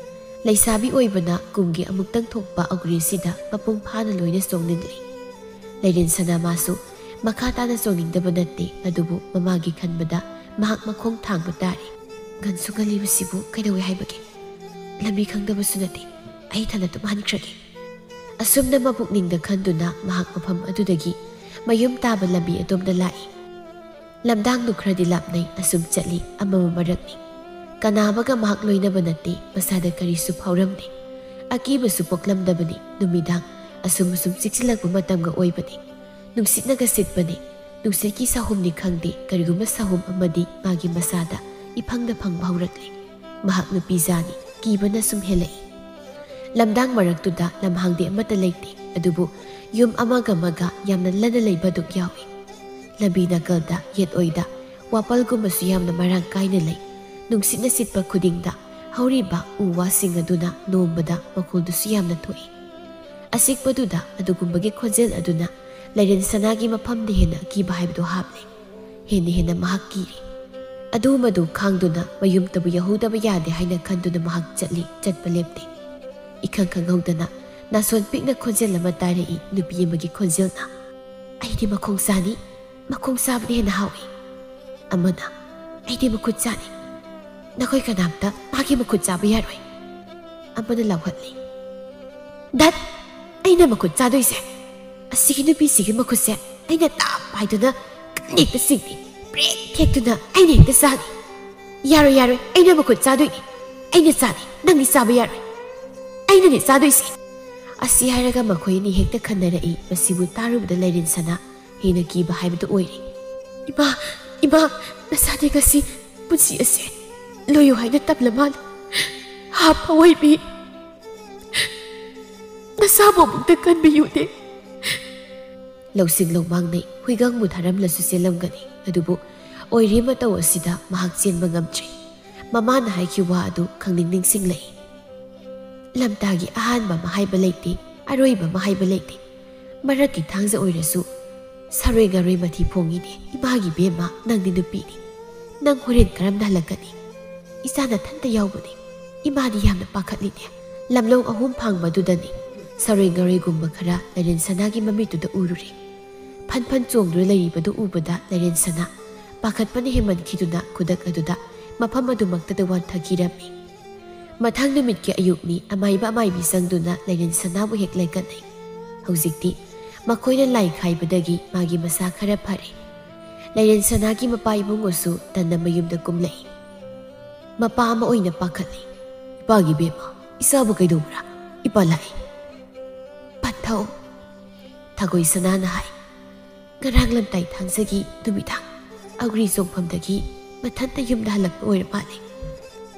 ꯂꯩꯁꯥꯕꯤ ꯑꯣꯏꯕꯅ ꯀꯨꯝꯒꯤ ꯑꯃꯨꯛꯇꯪ ꯊꯣꯛꯄ ꯑꯧꯒ꯭ꯔꯤꯁꯤꯗ ꯃꯄꯨꯡ ꯐꯥꯅ ꯂꯣꯏꯅ ꯆꯣꯡꯅꯤꯡꯂꯤ꯫ ꯂꯩꯔꯦꯟ ꯁꯅꯥ ꯃꯥꯁꯨ ꯃꯈꯥ ꯇꯥꯅ ꯆꯣꯡꯅꯤꯡꯗꯕ ꯅꯠꯇꯦ, ꯑꯗꯨꯕꯨ ꯃꯃꯥꯒꯤ ꯈꯟꯕꯗ ꯃꯍꯥꯛ ꯃꯈꯣꯡ ꯊꯥꯡꯕ ꯇꯥꯔꯦ꯫ "ꯉꯟꯁꯨ ꯉꯜꯂꯤꯕꯁꯤꯕꯨ ꯀꯩꯗꯧꯋꯦ ꯍꯥꯏꯕꯒꯦ? ꯂꯝꯕꯤ ꯈꯪꯗꯕꯁꯨ ꯅꯠꯇꯦ, ꯑꯩ ꯏꯊꯟꯗ ꯑꯗꯨꯝ ꯍꯟꯈ꯭ꯔꯒꯦ꯫" ꯑꯁꯨꯝꯅ ꯃꯄꯨꯛꯅꯤꯡꯗ ꯈꯟꯗꯨꯅ ꯃꯍꯥꯛ ꯃꯐꯝ ꯑꯗꯨꯗꯒꯤ ꯃꯌꯨꯝ ꯇꯥꯕ ꯂꯝꯕꯤ ꯑꯗꯣꯝꯗ ꯂꯥꯛꯏ꯫ ꯂꯝꯗꯥꯡꯗꯨ ꯈꯔꯗꯤ ꯂꯥꯞꯅꯩ, ꯑꯁꯨꯝ ꯆꯠꯂꯤ, ꯑꯃꯃ ꯃꯔꯛꯅꯤ꯫ ꯀꯅꯥ ꯑꯃꯒ ꯃꯍꯥꯛ ꯂꯣꯏꯅꯕ ꯅꯠꯇꯦ, ꯃꯁꯥꯗ ꯀꯔꯤꯁꯨ ꯐꯥꯎꯔꯝꯗꯦ꯫ ꯑꯀꯤꯕꯁꯨ ꯄꯣꯛꯂꯝꯗꯕꯅꯤ꯫ ꯅꯨꯃꯤꯗꯥꯡ ꯑꯁꯨꯝ ꯑꯁꯨꯝ ꯆꯤꯛꯁꯤꯜꯂꯛꯄ ꯃꯇꯝꯒ ꯑꯣꯏꯕꯅꯤ꯫ ꯅꯨꯡꯁꯤꯠꯅꯒ ꯁꯤꯠꯄꯅꯤ꯫ ꯅꯨꯡꯁꯤꯠꯀꯤ ꯁꯥꯍꯨꯝꯅꯤ ꯈꯪꯗꯦ, ꯀꯔꯤꯒꯨꯝꯕ ꯁꯥꯍꯨꯝ ꯑꯃꯗꯤ ꯃꯥꯒꯤ ꯃꯁꯥꯗ ꯏꯐꯪꯗ ꯐꯪꯕ ꯍꯧꯔꯛꯂꯦ꯫ ꯃꯍꯥꯛ ꯅꯨꯄꯤꯖꯥꯅꯤ꯫ ꯀꯤꯕꯅ ꯁꯨꯝ ꯍꯦꯜꯂꯛꯏ꯫ ꯂꯝꯗꯥꯡ ꯃꯔꯛꯇꯨꯗ ꯂꯝꯍꯥꯡꯗꯤ ꯑꯃꯠꯇ ꯂꯩꯇꯦ, ꯑꯗꯨꯕꯨ ꯌꯨꯝ ꯑꯃꯒ ꯑꯃꯒ ꯌꯥꯝꯅ ꯂꯟꯅ ꯂꯩꯕ ꯑꯗꯨꯛ ꯌꯥꯎꯏ꯫ ꯂꯝꯕꯤ ꯅꯥꯀꯜꯗ ꯌꯦꯠ ꯑꯣꯏꯗ ꯋꯥꯄꯜꯒꯨꯝꯕꯁꯨ ꯌꯥꯝꯅ ꯃꯔꯥꯡ ꯀꯥꯏꯅ ꯂꯩ꯫ ꯅꯨꯡꯁꯤꯠꯅ ꯁꯤꯠꯄ ꯈꯨꯗꯤꯡꯗ ꯍꯧꯔꯤꯕ ꯎ ꯋꯥꯁꯤꯡ ꯑꯗꯨꯅ ꯅꯣꯝꯕꯗ ꯃꯈꯣꯜꯗꯨꯁꯨ ꯌꯥꯝꯅ ꯊꯣꯛꯏ꯫ ꯑꯆꯤꯛꯄꯗꯨꯗ ꯑꯗꯨꯒꯨꯝꯕꯒꯤ ꯈꯣꯟꯖꯦꯜ ꯑꯗꯨꯅ ꯂꯥꯏꯔꯦꯟ ꯁꯅꯥꯒꯤ ꯃꯐꯝꯗ ꯍꯦꯟꯅ ꯑꯀꯤꯕ ꯍꯥꯏꯕꯗꯨ ꯍꯥꯞꯂꯦ꯫ ꯍꯦꯟꯅ ꯍꯦꯟꯅ ꯃꯍꯥꯛ ꯀꯤꯔꯦ꯫ ꯑꯗꯨ ꯃꯗꯨ ꯈꯥꯡꯗꯨꯅ ꯃꯌꯨꯝꯇꯕꯨ ꯌꯧꯍꯧꯗꯕ ꯌꯥꯗꯦ ꯍꯥꯏꯅ ꯈꯟꯗꯨꯅ ꯃꯍꯥꯛ ꯆꯠꯂꯤ, ꯆꯠꯄ ꯂꯦꯞꯇꯦ꯫ ꯏꯈꯪ ꯈꯪꯍꯧꯗꯅ ꯅꯥꯁꯣꯟ ꯄꯤꯛꯅ ꯈꯣꯟꯖꯦꯜ ꯑꯃ ꯇꯥꯔꯛꯏ, ꯅꯨꯄꯤ ꯑꯃꯒꯤ ꯈꯣꯟꯖꯦꯜꯅ꯫ "ꯑꯩꯗꯤ ꯃꯈꯣꯡ ꯆꯥꯅꯤ, ꯃꯈꯣꯡ ꯆꯥꯕꯅ ꯍꯦꯟꯅ ꯍꯥꯎꯏ"꯫ ꯑꯃꯅ, "ꯑꯩꯗꯤ ꯃꯈꯨꯠ ꯆꯥꯅꯤ, ꯅꯈꯣꯏ ꯀꯅꯥꯝꯇ ꯃꯥꯒꯤ ꯃꯈꯨꯠ ꯆꯥꯕ ꯌꯥꯔꯣꯏ"꯫ ꯑꯃꯅ ꯂꯥꯎꯍꯠꯂꯤ, "ꯙꯠ! ꯑꯩꯅ ꯃꯈꯨꯠ ꯆꯥꯗꯣꯏꯁꯦ? ꯑꯁꯤꯒꯤ ꯅꯨꯄꯤꯁꯤꯒꯤ ꯃꯈꯨꯠꯁꯦ ꯑꯩꯅ ꯇꯥꯞ ꯍꯥꯏꯗꯨꯅ ꯀꯟꯅ ꯍꯦꯛꯇ ꯆꯤꯡꯅꯤ, ꯄ꯭ꯔꯦꯛ ꯍꯦꯛꯇꯨꯅ ꯑꯩꯅ ꯍꯦꯛꯇ ꯆꯥꯅꯤ꯫ ꯌꯥꯔꯣꯏ, ꯌꯥꯔꯣꯏ, ꯑꯩꯅ ꯃꯈꯨꯠ ꯆꯥꯗꯣꯏꯅꯤ꯫ ꯑꯩꯅ ꯆꯥꯅꯤ, ꯅꯪꯗꯤ ꯆꯥꯕ ꯌꯥꯔꯣꯏ꯫ ꯑꯩꯅꯅꯦ ꯆꯥꯗꯣꯏꯁꯦ"꯫ ꯑꯁꯤ ꯍꯥꯏꯔꯒ ꯃꯈꯣꯏ ꯑꯅꯤ ꯍꯦꯛꯇ ꯈꯟꯅꯔꯛꯏ꯫ ꯃꯁꯤꯕꯨ ꯇꯥꯔꯨꯕꯗ ꯂꯥꯏꯔꯦꯟ ꯁꯅꯥ ꯍꯦꯟꯅ ꯀꯤꯕ ꯍꯥꯏꯕꯗꯨ ꯑꯣꯏꯔꯦ꯫ "ꯏꯃꯥ, ꯏꯃꯥ, ꯅꯁꯥꯗꯤ ꯉꯁꯤ ꯄꯨꯟꯁꯤ ꯑꯁꯦ ꯂꯣꯏꯌꯨ ꯍꯥꯏꯅ ꯇꯝꯂ ꯃꯥꯜꯂꯦ꯫ ꯍꯥꯞ ꯑꯋꯣꯏꯕꯤ, ꯅꯁꯥꯕꯨ ꯑꯃꯨꯛꯇ ꯀꯟꯕꯤꯌꯨꯅꯦ"꯫ ꯂꯧꯁꯤꯡ ꯂꯧꯃꯥꯡꯅꯩ, ꯍꯨꯏꯒꯪꯕꯨ ꯊꯥꯔꯝꯂꯁꯨ ꯆꯦꯜꯂꯝꯒꯅꯤ, ꯑꯗꯨꯕꯨ ꯑꯣꯏꯔꯤ ꯃꯇꯧ ꯑꯁꯤꯗ ꯃꯍꯥꯛ ꯆꯦꯟꯕ ꯉꯝꯗ꯭ꯔꯦ꯫ ꯃꯃꯥꯅ ꯍꯥꯏꯈꯤꯕ ꯋꯥ ꯑꯗꯨ ꯈꯪꯅꯤꯡ ꯅꯤꯡꯁꯤꯡꯂꯛꯏ꯫ "ꯂꯝꯇꯥꯒꯤ ꯑꯍꯥꯟꯕ ꯑꯃ ꯍꯥꯏꯕ ꯂꯩꯇꯦ, ꯑꯔꯣꯏꯕ ꯑꯃ ꯍꯥꯏꯕ ꯂꯩꯇꯦ꯫ ꯃꯔꯛꯀꯤ ꯊꯥꯡꯖ ꯑꯣꯏꯔꯁꯨ ꯁꯥꯔꯣꯏ ꯉꯥꯔꯣꯏ ꯃꯊꯤ ꯐꯣꯡꯉꯤꯅꯦ꯫ ꯏꯃꯥꯒꯤ ꯕꯦꯝꯃ, ꯅꯪꯗꯤ ꯅꯨꯄꯤꯅꯤ꯫ ꯅꯪ ꯍꯣꯔꯦꯟ ꯀꯔꯝꯅ ꯍꯜꯂꯛꯀꯅꯤ? ꯏꯆꯥ ꯅꯊꯟꯇ ꯌꯥꯎꯕꯅꯤ꯫ ꯏꯃꯥꯗꯤ ꯌꯥꯝꯅ ꯄꯥꯈꯠꯂꯤꯅꯦ"꯫ ꯂꯝꯂꯣꯡ ꯑꯍꯨꯝ ꯐꯥꯡꯕꯗꯨꯗꯅꯤ ꯁꯥꯔꯣꯏ ꯉꯥꯔꯣꯏꯒꯨꯝꯕ ꯈꯔ ꯂꯥꯏꯔꯦꯟ ꯁꯅꯥꯒꯤ ꯃꯃꯤꯠꯇꯨꯗ ꯎꯔꯨꯔꯦ꯫ ꯐꯟ ꯐꯟ ꯆꯣꯡꯗꯨꯅ ꯂꯩꯔꯤꯕꯗꯨ ꯎꯕꯗ ꯂꯥꯏꯔꯦꯟ ꯁꯅꯥ ꯄꯥꯈꯠꯄꯅ ꯍꯦꯟꯃꯟꯈꯤꯗꯨꯅ ꯈꯨꯗꯛ ꯑꯗꯨꯗ ꯃꯐꯝ ꯑꯗꯨꯃꯛꯇꯗ ꯋꯥꯟꯊꯈꯤꯔꯝꯃꯤ꯫ ꯃꯊꯪ ꯅꯨꯃꯤꯠꯀꯤ ꯑꯌꯨꯛꯅꯤ꯫ ꯑꯃꯥꯏꯕ ꯑꯃꯥꯏꯕꯤ ꯆꯪꯗꯨꯅ ꯂꯥꯏꯔꯦꯟ ꯁꯅꯥꯕꯨ ꯍꯦꯛ ꯂꯥꯏꯀꯠꯅꯩ꯫ ꯍꯧꯖꯤꯛꯇꯤ ꯃꯈꯣꯏꯅ ꯂꯥꯏ ꯈꯥꯏꯕꯗꯒꯤ ꯃꯥꯒꯤ ꯃꯁꯥ ꯈꯔ ꯐꯔꯦ꯫ ꯂꯥꯏꯔꯦꯟ ꯁꯅꯥꯒꯤ ꯃꯄꯥ ꯏꯕꯨꯡꯉꯣꯁꯨ ꯇꯟꯅ ꯃꯌꯨꯝꯗ ꯀꯨꯝꯂꯛꯏ꯫ ꯃꯄꯥ ꯑꯃ ꯑꯣꯏꯅ ꯄꯥꯈꯠꯂꯤ꯫ "ꯏꯄꯥꯒꯤ ꯕꯦꯝꯃ, ꯏꯆꯥꯕꯨ ꯀꯩꯗꯧꯕ꯭ꯔꯥ? "ꯏꯄꯥ ꯂꯥꯛꯏ, ꯄꯟꯊꯧ", ꯊꯒꯣꯏ ꯁꯅꯥꯅ ꯍꯥꯏ꯫ ꯉꯔꯥꯡ ꯂꯝꯇꯥꯏ ꯊꯥꯡꯖꯒꯤ ꯅꯨꯃꯤꯗꯥꯡ ꯑꯒ꯭ꯔꯤ ꯆꯣꯡꯐꯝꯗꯒꯤ ꯃꯊꯟꯇ ꯌꯨꯝꯗ ꯍꯜꯂꯛꯄ ꯑꯣꯏꯔ ꯃꯥꯜꯂꯦ꯫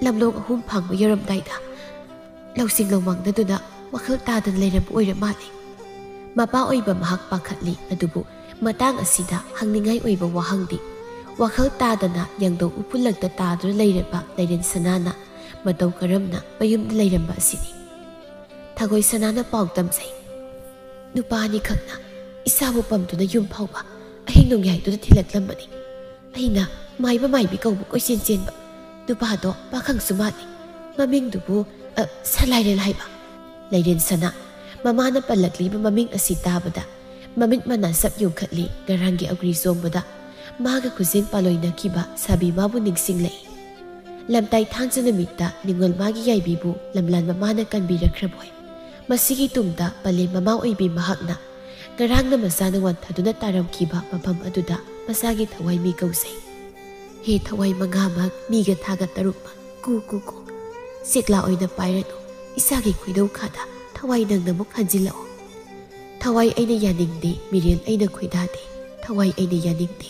ꯂꯝꯂꯣꯡ ꯑꯍꯨꯝ ꯐꯥꯡꯕ ꯌꯧꯔꯝꯗꯥꯏꯗ ꯂꯧꯁꯤꯡ ꯂꯧꯃꯥꯡꯅꯗꯨꯅ ꯋꯥꯈꯜ ꯇꯥꯗꯅ ꯂꯩꯔꯝꯕ ꯑꯣꯏꯔ ꯃꯥꯜꯂꯦ꯫ ꯃꯄꯥ ꯑꯣꯏꯕ ꯃꯍꯥꯛ ꯄꯥꯈꯠꯂꯤ, ꯑꯗꯨꯕꯨ ꯃꯇꯥꯡ ꯑꯁꯤꯗ ꯍꯪꯅꯤꯡꯉꯥꯏ ꯑꯣꯏꯕ ꯋꯥꯍꯪꯗꯤ, ꯋꯥꯈꯜ ꯇꯥꯗꯅ ꯌꯥꯡꯗꯧ ꯎꯐꯨꯜꯂꯛꯇ ꯇꯥꯗꯨꯅ ꯂꯩꯔꯕ ꯂꯩꯔꯦꯟ ꯁꯅꯥꯅ ꯃꯇꯧ ꯀꯔꯝꯅ ꯃꯌꯨꯝꯗ ꯂꯩꯔꯝꯕ ꯑꯁꯤꯅꯤ꯫ ꯊꯒꯣꯏ ꯁꯅꯥꯅ ꯄꯥꯎ ꯇꯝꯖꯩ꯫ ꯅꯨꯄꯥ ꯑꯅꯤꯈꯛꯅ ꯏꯁꯥꯕꯨ ꯄꯝꯗꯨꯅ ꯌꯨꯝ ꯐꯥꯎꯕ ꯑꯍꯤꯡ ꯅꯣꯡꯌꯥꯏꯗꯨꯗ ꯊꯤꯜꯂꯛꯂꯝꯕꯅꯤ꯫ ꯑꯩꯅ ꯃꯥꯏꯕ ꯃꯥꯏꯕꯤ ꯀꯧꯕ ꯀꯣꯏꯆꯦꯟ ꯆꯦꯟꯕ꯫ ꯅꯨꯄꯥꯗꯣ ꯄꯥꯈꯪꯁꯨ ꯃꯥꯜꯂꯤ꯫ ꯃꯃꯤꯡꯗꯨꯕꯨ, ꯑ, ꯁꯂꯥꯏꯔꯦꯜ ꯍꯥꯏꯕ꯫ ꯂꯩꯔꯦꯟ ꯁꯅꯥ ꯃꯃꯥꯅ ꯄꯜꯂꯛꯂꯤꯕ ꯃꯃꯤꯡ ꯑꯁꯤ ꯇꯥꯕꯗ ꯃꯃꯤꯠ ꯃꯅꯥ ꯁꯞ ꯌꯨꯡꯈꯠꯂꯤ꯫ ꯉꯔꯥꯡꯒꯤ ꯑꯒ꯭ꯔꯤ ꯆꯣꯡꯕꯗ ꯃꯥꯒ ꯈꯨꯖꯦꯡ ꯄꯥꯂꯣꯏꯅꯈꯤꯕ ꯁꯥꯕꯤꯃꯥꯕꯨ ꯅꯤꯡꯁꯤꯡꯂꯛꯏ꯫ ꯂꯝꯇꯥꯏ ꯊꯥꯡꯖ ꯅꯨꯃꯤꯠꯇ ꯅꯤꯡꯉꯣꯜ ꯃꯥꯒꯤ ꯌꯥꯏꯕꯤꯕꯨ ꯂꯝꯂꯥꯟ ꯃꯃꯥꯅ ꯀꯟꯕꯤꯔꯛꯈ꯭ꯔꯕꯣꯏ꯫ ꯃꯁꯤꯒꯤ ꯇꯨꯡꯗ ꯄꯂꯦꯝ ꯃꯃꯥ ꯑꯣꯏꯕꯤ ꯃꯍꯥꯛꯅ ꯉꯔꯥꯡꯅ ꯃꯆꯥꯅ ꯋꯥꯟꯊꯗꯨꯅ ꯇꯥꯔꯝꯈꯤꯕ ꯃꯐꯝ ꯑꯗꯨꯗ ꯃꯆꯥꯒꯤ ꯊꯋꯥꯏ ꯃꯤ ꯀꯧꯖꯩ꯫ ꯍꯦ ꯊꯋꯥꯏ ꯃꯉꯥꯃꯛ, ꯃꯤꯒ ꯊꯥꯒ ꯇꯔꯨꯛꯃꯛ, ꯀꯨ ꯀꯨ ꯀꯨ, ꯆꯦꯛꯂꯥ ꯑꯣꯏꯅ ꯄꯥꯏꯔꯅꯨ꯫ ꯏꯆꯥꯒꯤ ꯈꯣꯏꯗꯧ ꯈꯥꯗ ꯊꯋꯥꯏ ꯅꯪꯅ ꯑꯃꯨꯛ ꯍꯟꯖꯤꯜꯂꯛꯑꯣ꯫ ꯊꯋꯥꯏ ꯑꯩꯅ ꯌꯥꯅꯤꯡꯗꯦ, ꯃꯤꯔꯦꯜ ꯑꯩꯅ ꯈꯣꯏꯗꯥꯗꯦ꯫ ꯊꯋꯥꯏ ꯑꯩꯅ ꯌꯥꯅꯤꯡꯗꯦ,